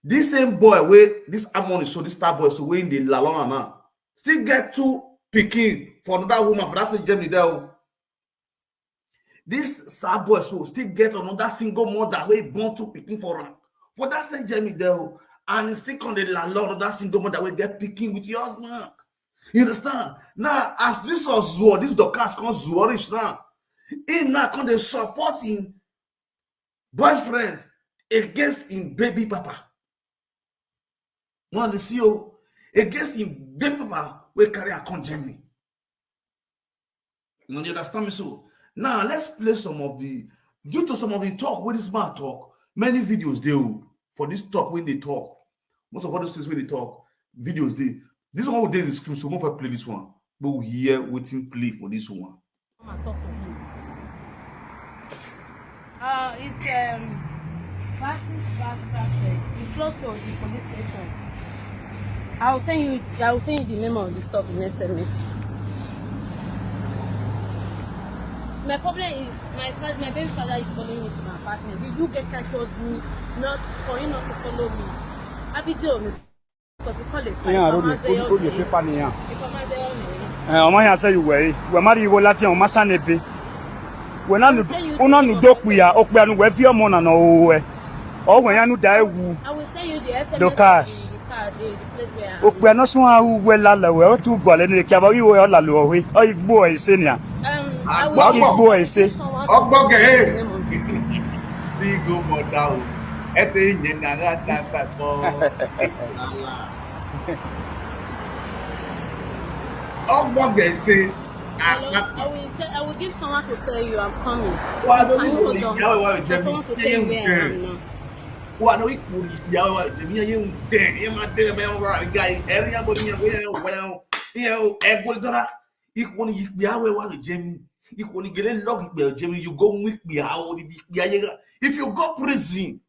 this same boy wey this Harmony so, this Starboy so wey dey lalo am now, still get two pikin for another woman for that same Germany there o. This Starboy so still get another single mother wey born two pikin for am for that same Germany there o, and he still come dey lalo another single mother wey get pikin with your husband. You understand? Now, as this was zuo, this Dorcas come zuo reach now. Him now come dey support him boyfriend against him baby papa. Now they see you against him baby papa wey carry her come Germany. You know, you understand me? So now let's play some of the, due to some of the talk wey this man talk, many videos dey o for this talk wey dey talk. Most of all those things wey dey talk, videos dey. This one wey dey in the screen, so we fit play this one. But we hear wetin play for this one. Come and talk to him. Uh, it's um, Francis Bastard. It's close to the police station. I will send you. It, I will send you the name of the store in S M S. My problem is my fa- my baby father is following me to my apartment. The you get time told me not for him not to follow me. I video me because he called it. Ihe a rụrụ o ji pepa na ya. Ee, ọ maghị asa yi wee wee mara iwo lati ọma sa na-ebe wee na ụnọ nụ dokwu ya okpu ya nụ wee fie ọmụ na n'ọwụwe ọ gwa ya nụ daa egwu. I will send you the S M S Dorcas. Of the car, the, the place where I Okpu ya nọsụ ha uwe lala wee otu ụgwọ ala na-eke abaghị iwe ọ lalụ ọhị ọ igbo ise na ya Um, I will ọ igbo ise. Someone Ọgbọge, to hey! The name of the Single mother o. Ete inye na ha ta ta kpọ. Ọgbọge say Hello, I will say, I will give someone to tell you I'm coming. Wa no, hold on. There's someone to tell you where I am now. Wa no, ikpo ni ya wa je mi ye un den. Ye ma de me wa guy. Everybody ya go ya wa ya. Ye o e go dora. Ikpo ni ikpo ya we wa je mi. Ikpo ni gele log ikpo je mi. You go mu ikpo ya o ni ikpo ya ye. If you go prison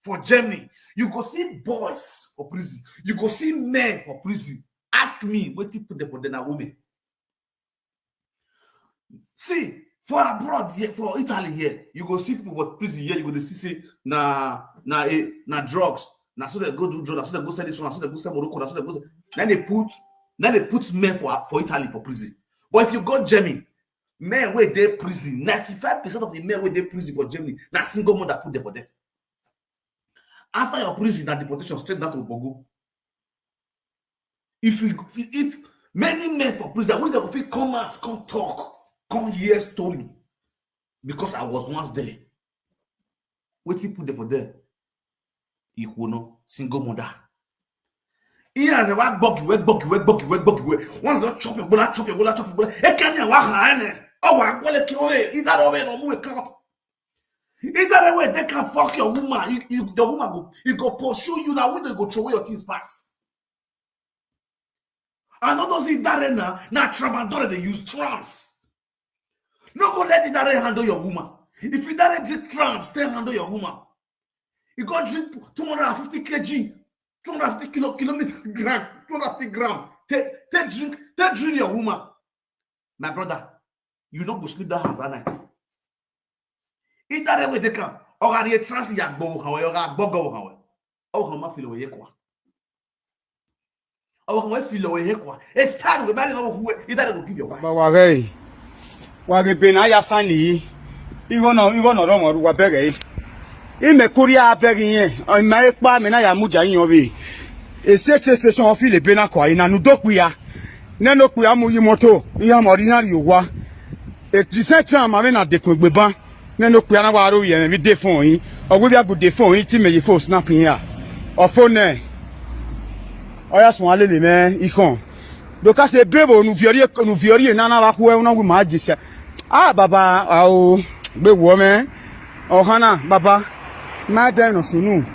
for Germany, you go see boys for prison. You go see men for prison. Ask me, wetin put them for there na women. See, for abroad here, for Italy here, you go see people for prison here, you go dey see say na, na, eh, na drugs. Na so they go do drugs, na so they go sell this one, na so they go sell Morocco, na so they go sell, then they put, then they put men for, for Italy for prison. But if you go Germany, men wey dey prison, ninety-five percent of the men wey dey prison for Germany na single mother put them for there. After your prison, na deportation straight down to Bogo. If you, if many men for prison, I wish they go fit come out, come talk, come hear story. Because I was once there. Wetin put them for there? Ikwono, single mother. Iya, they wa gbog you, gbog you, gbog you, gbog you. Once they chop your bola, chop your bola, chop your bola. E can ya wa ha ene. Oh, wa kwale ki ove. Either ove no mu e come. Either way, they can fuck your woman. You, you, your woman go, he go pursue you now. When they go throw away your things pass. Another thing that na, na tramadol they use trams. No go let it that handle your woman. If you that drink trams, stay handle your woman. You go drink two hundred fifty K G, two hundred fifty kilo, kilometer, gram, two hundred fifty gram. Take, take drink, take drink your woman. My brother, you no go sleep that house that night. Either way they come, or I trans ya go how, or I go go how. Oh, how ma feel away kwa. Oh, how feel away kwa. It's time we buy no who either go give your wife. Ba wa re. Wa ge be na ya sani. Igo no, igo no ro mo wa bere. Ime kuria bere yen. O ma epa me na ya muja yin obi. E se che station o feel be na kwa ina nu do kuya. Ne no kuya mu yi moto. Iya mo ri na ri wa. E ti se tran ma me na de kun gbe ban. Ne no kuya na wa ro ye mi de phone yin. O gbe bi a go de phone yin ti me yi phone snap yin ya. O phone ne. O ya sun alele me ikon. Do ka se bebo nu viori, nu viori na na wa ku e na wi ma je se. Ah, baba, ah, o gbe wo me. O hana, baba. Ma de no sunu.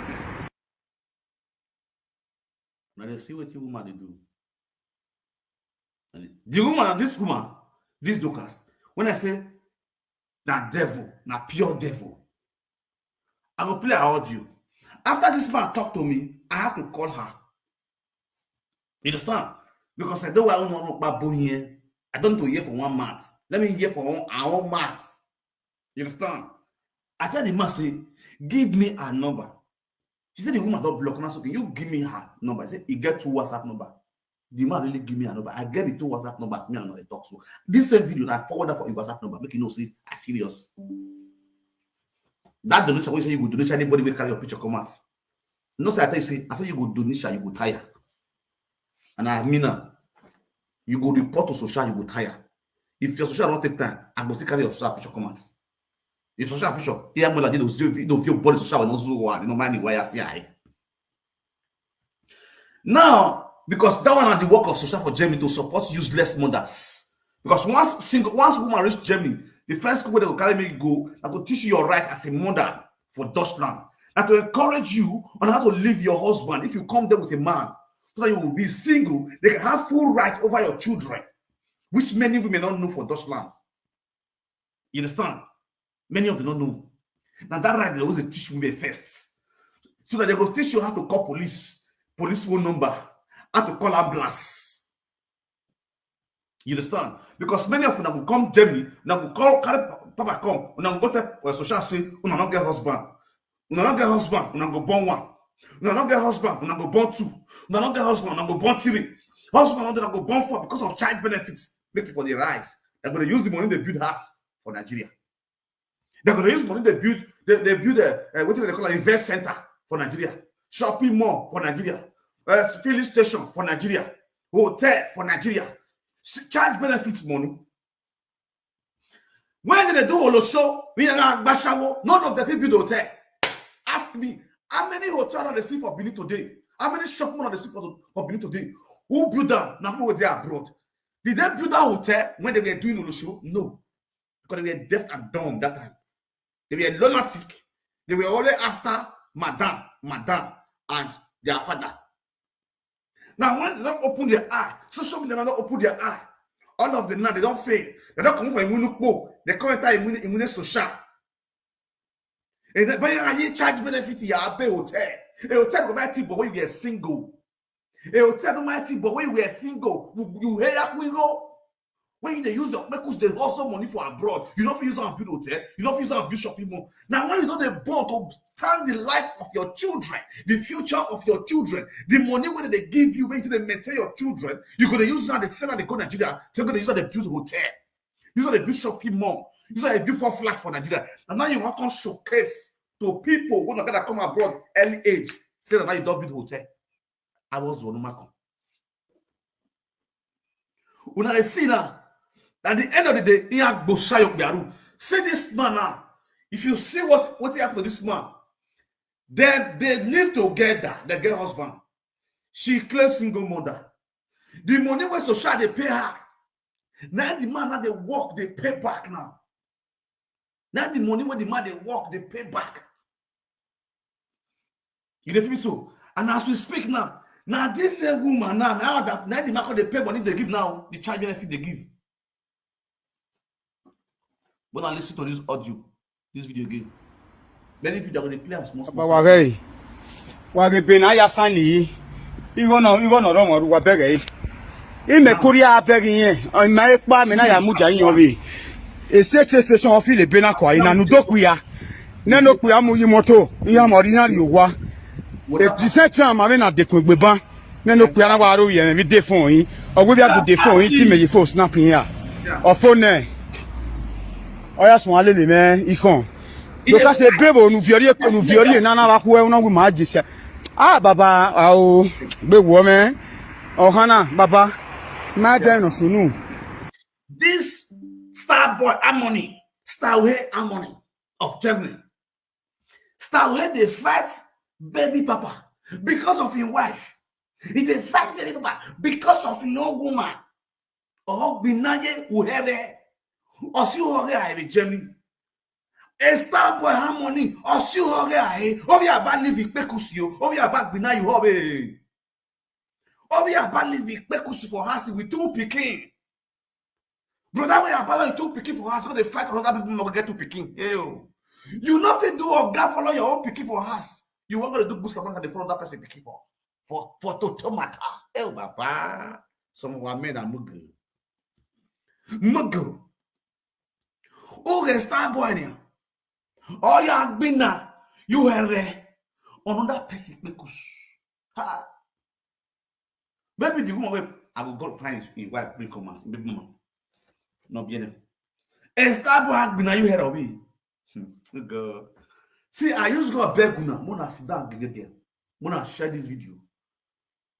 Now they see what the woman they do. And the woman, this woman, this Dorcas, when I say na devil, na pure devil, I go play her audio. After this man talk to me, I have to call her. You understand? Because I don't want to rock back bone here. I don't need to hear for one month. Let me hear for one, our own month. You understand? I tell the man, say, give me her number. She said the woman don't block. Now, so can you give me her number? I said, you get two WhatsApp number. The man really give me a number. I get the two WhatsApp numbers. Me and I talk. So this same video, I forward that for your WhatsApp number. Make you know, say, I serious. That donation, when you say you go donation, anybody will carry your picture come out. No, say I tell you, say, I say you go donation, you go tire. And I mean, uh, you go report to social, you go tire. If your social don't take time, I go still carry your social picture come out. Your social picture, here, more like you don't see, you don't feel body social, no so one, you know, mind why I see I. Now, because that one are the work of social for Germany to support useless mothers. Because once single, once woman reach Germany, the first school where they go carry me go, I go teach you your right as a mother for Deutschland. And to encourage you on how to leave your husband if you come there with a man, so that you will be single, they can have full right over your children, which many women don't know for Deutschland. You understand? Many of them don't know. Now that right, they always teach women first. So that they go teach you how to call police, police phone number, how to call ambulance. You understand? Because many of them will come Germany, now go call, carry pa-, papa come, now go tell, uh, social say, una no get husband. Una no get husband, una go born one. Una no get husband, una go born two. Una no get husband, una go born three. Husband, una go born four because of child benefits. Make people dey rise. They're gonna use the money they build house for Nigeria. They're gonna use money they build, they, they build a, uh, what do they call it, event center for Nigeria, shopping mall for Nigeria, uh, filling station for Nigeria, hotel for Nigeria, s-, charge benefits money. When they do Olosho, we are Bashawo, none of the people build hotel. Ask me, how many hotel are they see for Benin today? How many shopping mall are they see for, for Benin today? Who build them? Now people they abroad. Did they build that hotel when they were doing Olosho? No. Because they were deaf and dumb that time. They were lunatic. They were only after Madame, Madame, and their father. Now, when they don't open their eye, social media don't open their eye. All of them now, they don't fail. They don't come for Imunu Kpo. They come enter Imunu, Imunu Social. And then, but you charge benefit, you pay hotel. A hotel go buy tea, but when you get single. A hotel no buy tea, but when you get single, you, you hear we go. When you dey use your kpekus dey hustle money for abroad, you no fit use am build hotel, you no fit use am build shopping mall. Now when you don dey born to stand the life of your children, the future of your children, the money wey dem dey give you, wey you take dey maintain your children, you go dey use am dey sell am dey go Nigeria, you go dey use am dey build hotel, use am dey build shopping mall, use am dey build four flat for Nigeria. And now you wan come showcase to people wey no gather come abroad early age, say na now you don build hotel. I was one man. Una dey see now. At the end of the day, he had Boshayo Biaru. See this man now. If you see what, what happened to this man, then they live together, they get husband. She claims single mother. The money wey Social dey pay her. Now the man now dey work, dey pay back now. Now the money wey the man dey work, dey pay back. You dey feel me so? And as we speak now, now this same woman now, now that now the man come dey pay money dey give now, the child benefit dey give. But now listen to this audio, this video again. Many people are gonna play am small small. Baba, wage, wage be na ya sani yi. Igo no, igo no romo ruwa bege yi. Ime kuria bege yen. O ime ekpa me na ya muja yin obi. Ese che station ofi le be na kwa ina nu doku ya. Ne no ku ya mu yi moto. Iya mo ri na ri owa. E ti se chan ma me na de kun gbe ban. Ne no ku ya na wa ro ye mi de fun yin. Ogbe bi a gu de fun yin ti me yi fo snap yin ya. O fo ne. Oya sun alele me ikon. Because e bebo nu viori, nu viori na na wa ku e na wi ma jise. Ah, baba, ah, o, be wo me. Oh, Hannah, baba. Ma de no sunu. This star boy Harmony, star wey Harmony of Germany. Star wey dey fight baby papa because of him wife. He dey fight baby papa because of him own woman. Ogbinaye uhere. Osi uhere I be Germany. A star boy Harmony. Osi uhere I. Obi aba live ikpekusi o. Obi aba gbina you obe. Obi aba live ikpekusi for house with two pikin. Brother, when you abandon two pikin for house, go dey fight another people, no go get two pikin. Hey, oh. You no fit do oga follow your own pikin for house. You wan go dey do good something and dey follow that person pikin for for for toto matter. Hey, oh, baba, some of our men are mugu. Mugu. Who get star boy there? Oh, you are gbina. You are another person kpekus. Ha. Maybe the woman wey I go go find him wife bring come out, baby mama. No be any. A star boy agbina you head of me. Hmm. Good God. See, I use God beg una. Mona sit down, get there. Mona share this video.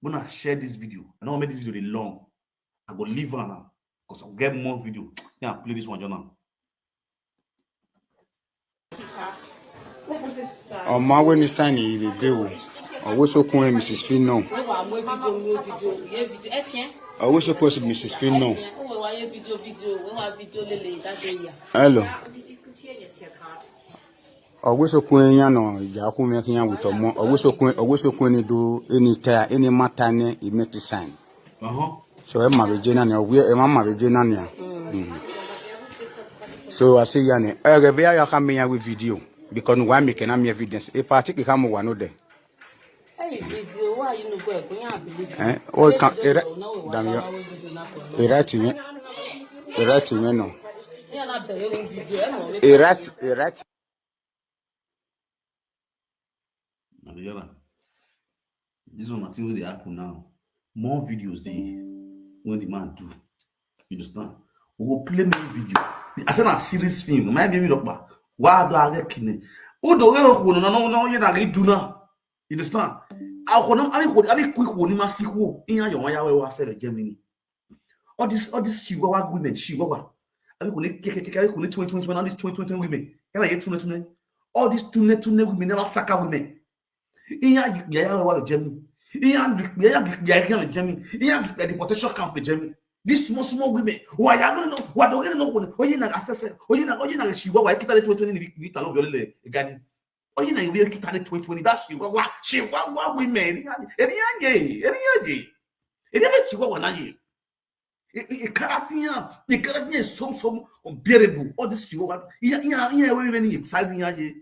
Mona share this video. I don't make this video dey long. I go leave her now. Because I'll get more video. Yeah, play this one, Jonah. Ọmọ awe ni sign ibe be o. Owe so kun Missus Fino. Owe so kun Missus Fino. Hello. Owe so kun ya no ja ku me kiyan with omo. Owe so kun, owe so kun ni do any tire, any matter ni e make sign. Uh-huh. So e ma be je na ni, owe e ma ma be je na ni. Mm. So I say ya ni. E ge be ya ka me ya with video because why me can am evidence. E party ki ka mo wa no de. Hey, video, why you no go go ya believe? Eh, o kan era dam yo. Era ti me. Era ti me no. Era ti, era ti. Adeyara, this one na thing wey dey happen now. More videos dey when the man do. You understand? We go play many video. I say na serious film. My baby rock back. Why do I get kidney? Who do we rock one? No, no, no, you na get do now. You understand? I go, I go, I go quick one. Ma see who in your ya we wa sell Germany. All this, all these Chihuahua women, Chihuahua. I mean, kò ní kékeré, kò ní twenty twenty, all these twenty twenty women. Can I get twenty twenty? All these twenty twenty women, never sucker women. Iya yikpiya ya wa Germany. Iya yikpiya ya yikpiya ya Germany. Iya yikpiya deportation camp Germany. These small, small women, why are gonna know? What are gonna know? Oye na asese, oye na, oye na chihuahua, kita de twenty twenty ni vita lo viole gadi. Oye na iwe kita de twenty twenty. That's chihuahua, chihuahua women. Eri anye, eri anye, eri anye chihuahua na ye. Ikaratia, ikaratia is some, some unbearable. All this chihuahua, iya, iya, iya, when any size in ye,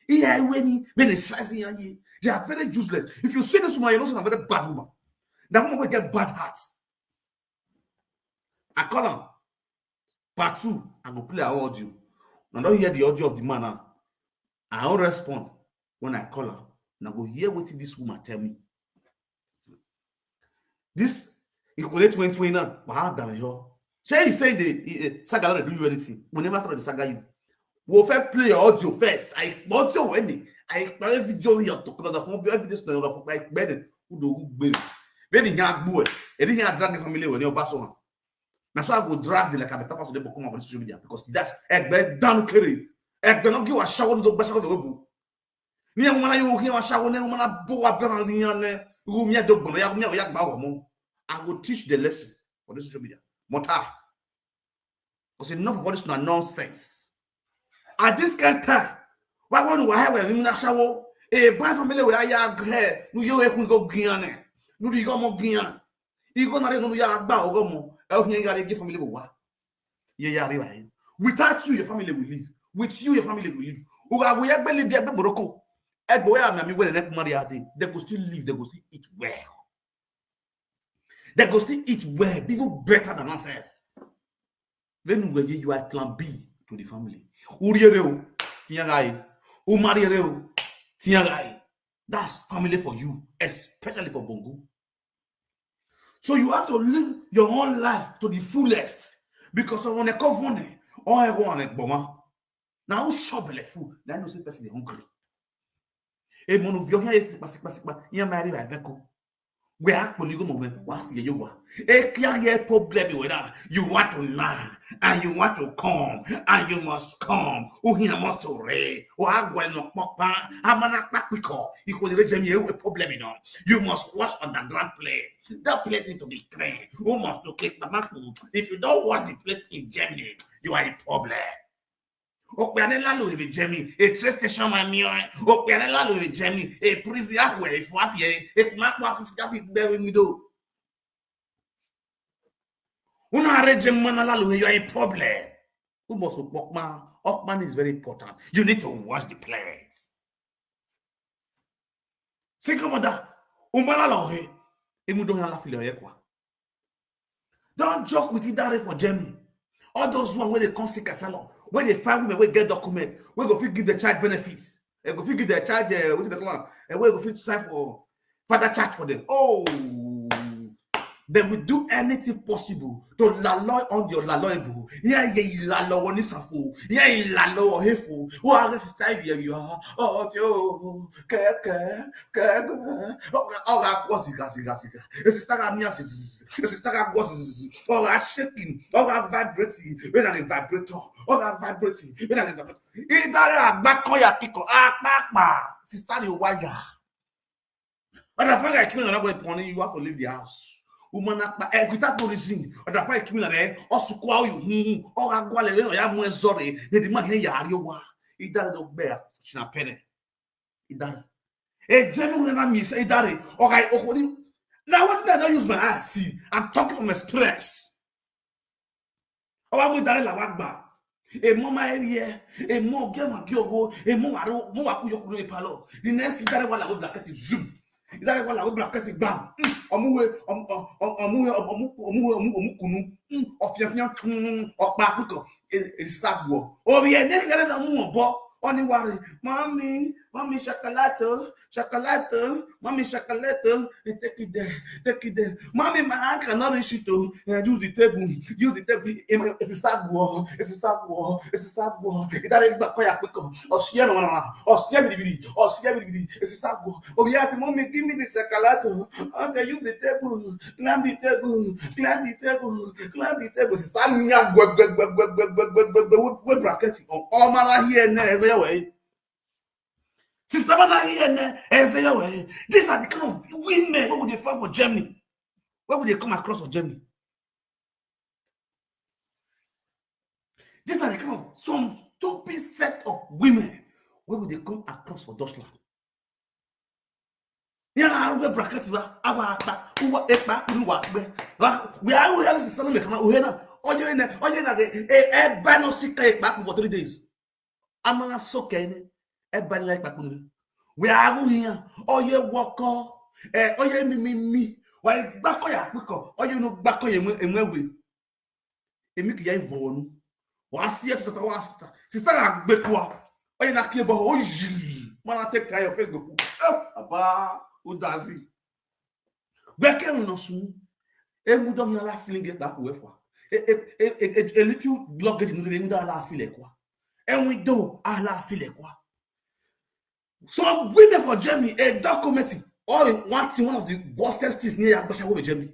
iya, when any size in ye, they are very useless. If you see this woman, you know, she's a very bad woman. That woman will get bad heart. I call her. Part two, I go play her audio. Now don't hear the audio of the man now. I don't respond when I call her. Now go hear what this woman tell me. This equate twenty twenty now, but how damn you? Say he say the, he, eh, saga don't do you anything. We never started the saga you. We first play your audio first. I audio any. I play video here to come out of your evidence. No, I better who do who baby. When he had boy, and he had drag the family when you pass on. That's why I go drag the like I better pass the book come on social media because that's egbe down carry. Egbe not give a shower to bash out the web. Ni mo na yo ki wa shower ne mo na bo wa be na ni ne. Ru mi do gbon ya mi ya gba wo mo. I go teach the lesson for this social media. Mota. Because enough of all this na nonsense. At this kind of time, why when we have a women shower? A boy family we are ya gre. Nu yo e kun go gian ne. Nu di go mo gian. Igo na re nu ya gba ogo mo. E o hin ya re give family wa. Ye ya re ba. Without you, your family will live. With you, your family will live. Uga go ya gbe live ya gbe Morocco. Egbo ya na mi we ne marry ade. They go still live. They go still eat well. They go still eat well, even better than ourselves. Then we give you a plan B to the family. Uriere o, tiyagai. Umariere o, tiyagai. That's family for you, especially for Bongo. So you have to live your own life to the fullest because of one covenant or one gboma. Now who shop belle full? Now you say person dey hungry. E mo no vio here is pasi pasi pa. Here my river veko. We are polygon moment. What's the yoga? E clear your problem with that. You want to now and you want to come and you must come. Who here must to re? Or I go no papa. I'm an akpiko. You could reach me a problem, you know. You must wash underground plate. That plate need to be clean. Who must to kick the back? If you don't wash the plate in Germany, you are a problem. Okpeane lalo ebe Germany, a train station my mio. Okpeane lalo ebe Germany, a prison ahwe, a fuafie, a makwa fuafie be we do. Una arrange mana lalo, you are a problem. Who must Okpokma? Okman is very important. You need to wash the plates. Single mother, umana lo he, imu don ya la file ye kwa. Don't joke with Idare for Germany. All those one where they come sick asylum, where they find women, where get document, where go fit give the child benefits, they go fit give the child, uh, what they call am, uh, where go fit sign for father charge for them. Oh, they will do anything possible to lalo on your laloibu. Yeah, yeah, lalo on this afo. Yeah, lalo on hefo. Oh, I guess it's time here you are. Oh, oh, keke, keke. Oh, oh, oh, siga, siga, siga. Esi staga mia, esi staga gwa, or a shaking, or a vibrating, when I vibrator, or a vibrating, when I vibrator. Idare agbako ya piko, akpakpa. Sister, you wire. But the fact I came in another point, you have to leave the house. Woman, eh, without no reason. But the fact I came in there, also call you, hmm, or I go a little, ya more sorry, the man here, ya are you wa. Idare don't bear, China penny. Idare. A genuine enemy say Idare. Okay, okay. Now what did I not use my eyes? See, I'm talking from experience. Our mother la wagba. A mama area, a more game and yogo, a more waro, more waku yoku palo. The next thing that one like black is zoom. That one like black is bam. Omuwe, omuwe, omuwe, omu, omu, omu, omu kunu. Ofiafia, opa kuko. Is that war? Obi ene kere na mu obo. Only worry, mommy, mommy chocolate, chocolate, mommy chocolate. Take it there, take it there. Mommy, my hand cannot reach it. Oh, use the table, use the table. It's a start war, it's a start war, it's a start war. It doesn't back fire quick. Or see no one, or see everybody, or see everybody. It's a start war. Oh yeah, mommy, give me the chocolate. Okay, use the table, climb the table, climb the table, climb the table. Sister, nya gwe gwe gwe gwe gwe gwe gwe gwe gwe gwe bracket. Oh, oh, man, here ne eze your way. Sister, man, here ne eze your way. These are the kind of women who would they find for Germany. Where would they come across for Germany? These are the kind of some stupid set of women wey we dey come across for Dutchland. Ní àwọn arúgbó bracket wa, àwọn àgbà, uwa epa kunu wa gbẹ. Wa, we are we are sisi na mekana uhe na. Oye na, oye na ke e e ba no sika epa for three days. Amana soke ni e ba ni epa kunu. We are here. Oye woko. Eh, oye mi mi mi. Wa gbako ya piko. Oye no gbako ye mwe mwe we. Emi ki ya ivonu. Wa si e sister wa sister. Sister ga gbe kwa. Oye na ki ebo o yi. Mana take care of Facebook. Eh, aba udazi. Gbeke no sun. Emu do na la feeling get back we kwa. E e e e little luggage ni emu do la feel kwa. Emu do ala feel kwa. Some women for Germany, a documentary, or one thing, one of the worstest things near Agbasha women Germany.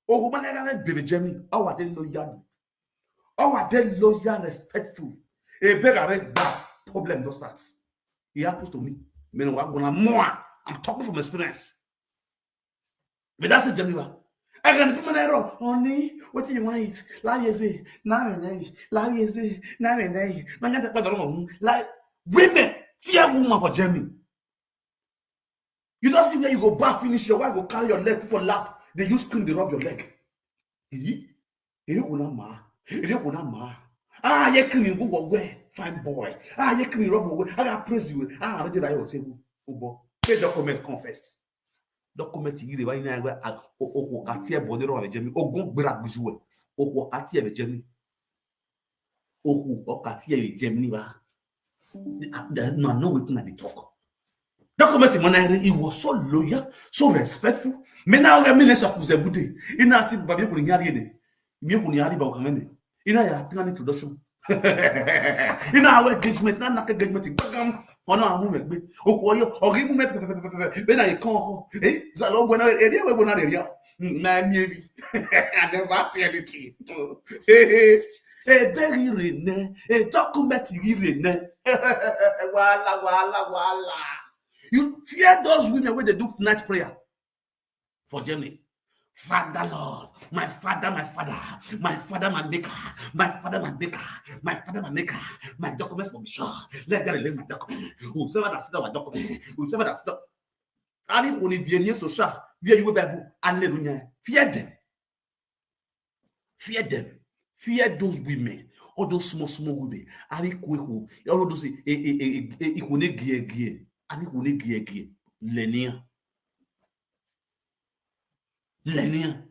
Oh, woman, I gotta be Germany. Our day loyal. Our day loyal, respectful. A beg a red bar problem does that. It happens to me. Men wa gonna more. I'm talking from experience. But that's a Geneva. I can put my arrow on me. What do you want? La yeze, na me nay. La yeze, na me nay. Manya the padron. Like women, fear woman for Germany. You don't see where you go back finish your wife go carry your leg for lap. They use cream, they rub your leg. Eh? Ere ko na ma. Ere ko na ma. Ah, ye cream go go we. Fine boy. Ah, ye cream rub go we. I got praise you. Ah, I did I was able. Ubo. Pay document confess. Document yire wa ina we o ko ka tie bo de ro be Germany. Ogun gbera gbuju we. O ko ka tie be Germany. O ko ka tie be Germany ba. Na no wetin I dey talk. Document Monere, he was so loyal, so respectful. Me na we me le so kuze bude. Ina ti babi ko ni yari ne. Mi ko ni yari ba o kamene. Ina ya plan introduction. Ina our engagement, na na engagement gbagam. Ona amu me gbe. O ko yo, o gi mu me pe pe pe pe. Be na e kan ko. Eh, za lo gbe na e de we gbe na de ya. Na mi ebi. I never see anything. Hey, hey. E beg ire ne, e document ire ne. Wahala, wahala, wahala. You fear those women wey dey do night prayer for Germany. Father Lord, my father, my father, my father, my maker, my father, my maker, my father, my maker, my documents for me sure. Let God release my document. Whosoever that sit down my document, whosoever that sit down. Ani kuni vie ni social, vie you Bible, hallelujah. Fear them. Fear them. Fear those women. All those small, small women. Ari kweku. All those eh, eh, eh, eh, eh, ikone gie, gie. Ari kone gie, gie. Lenia. Lenia.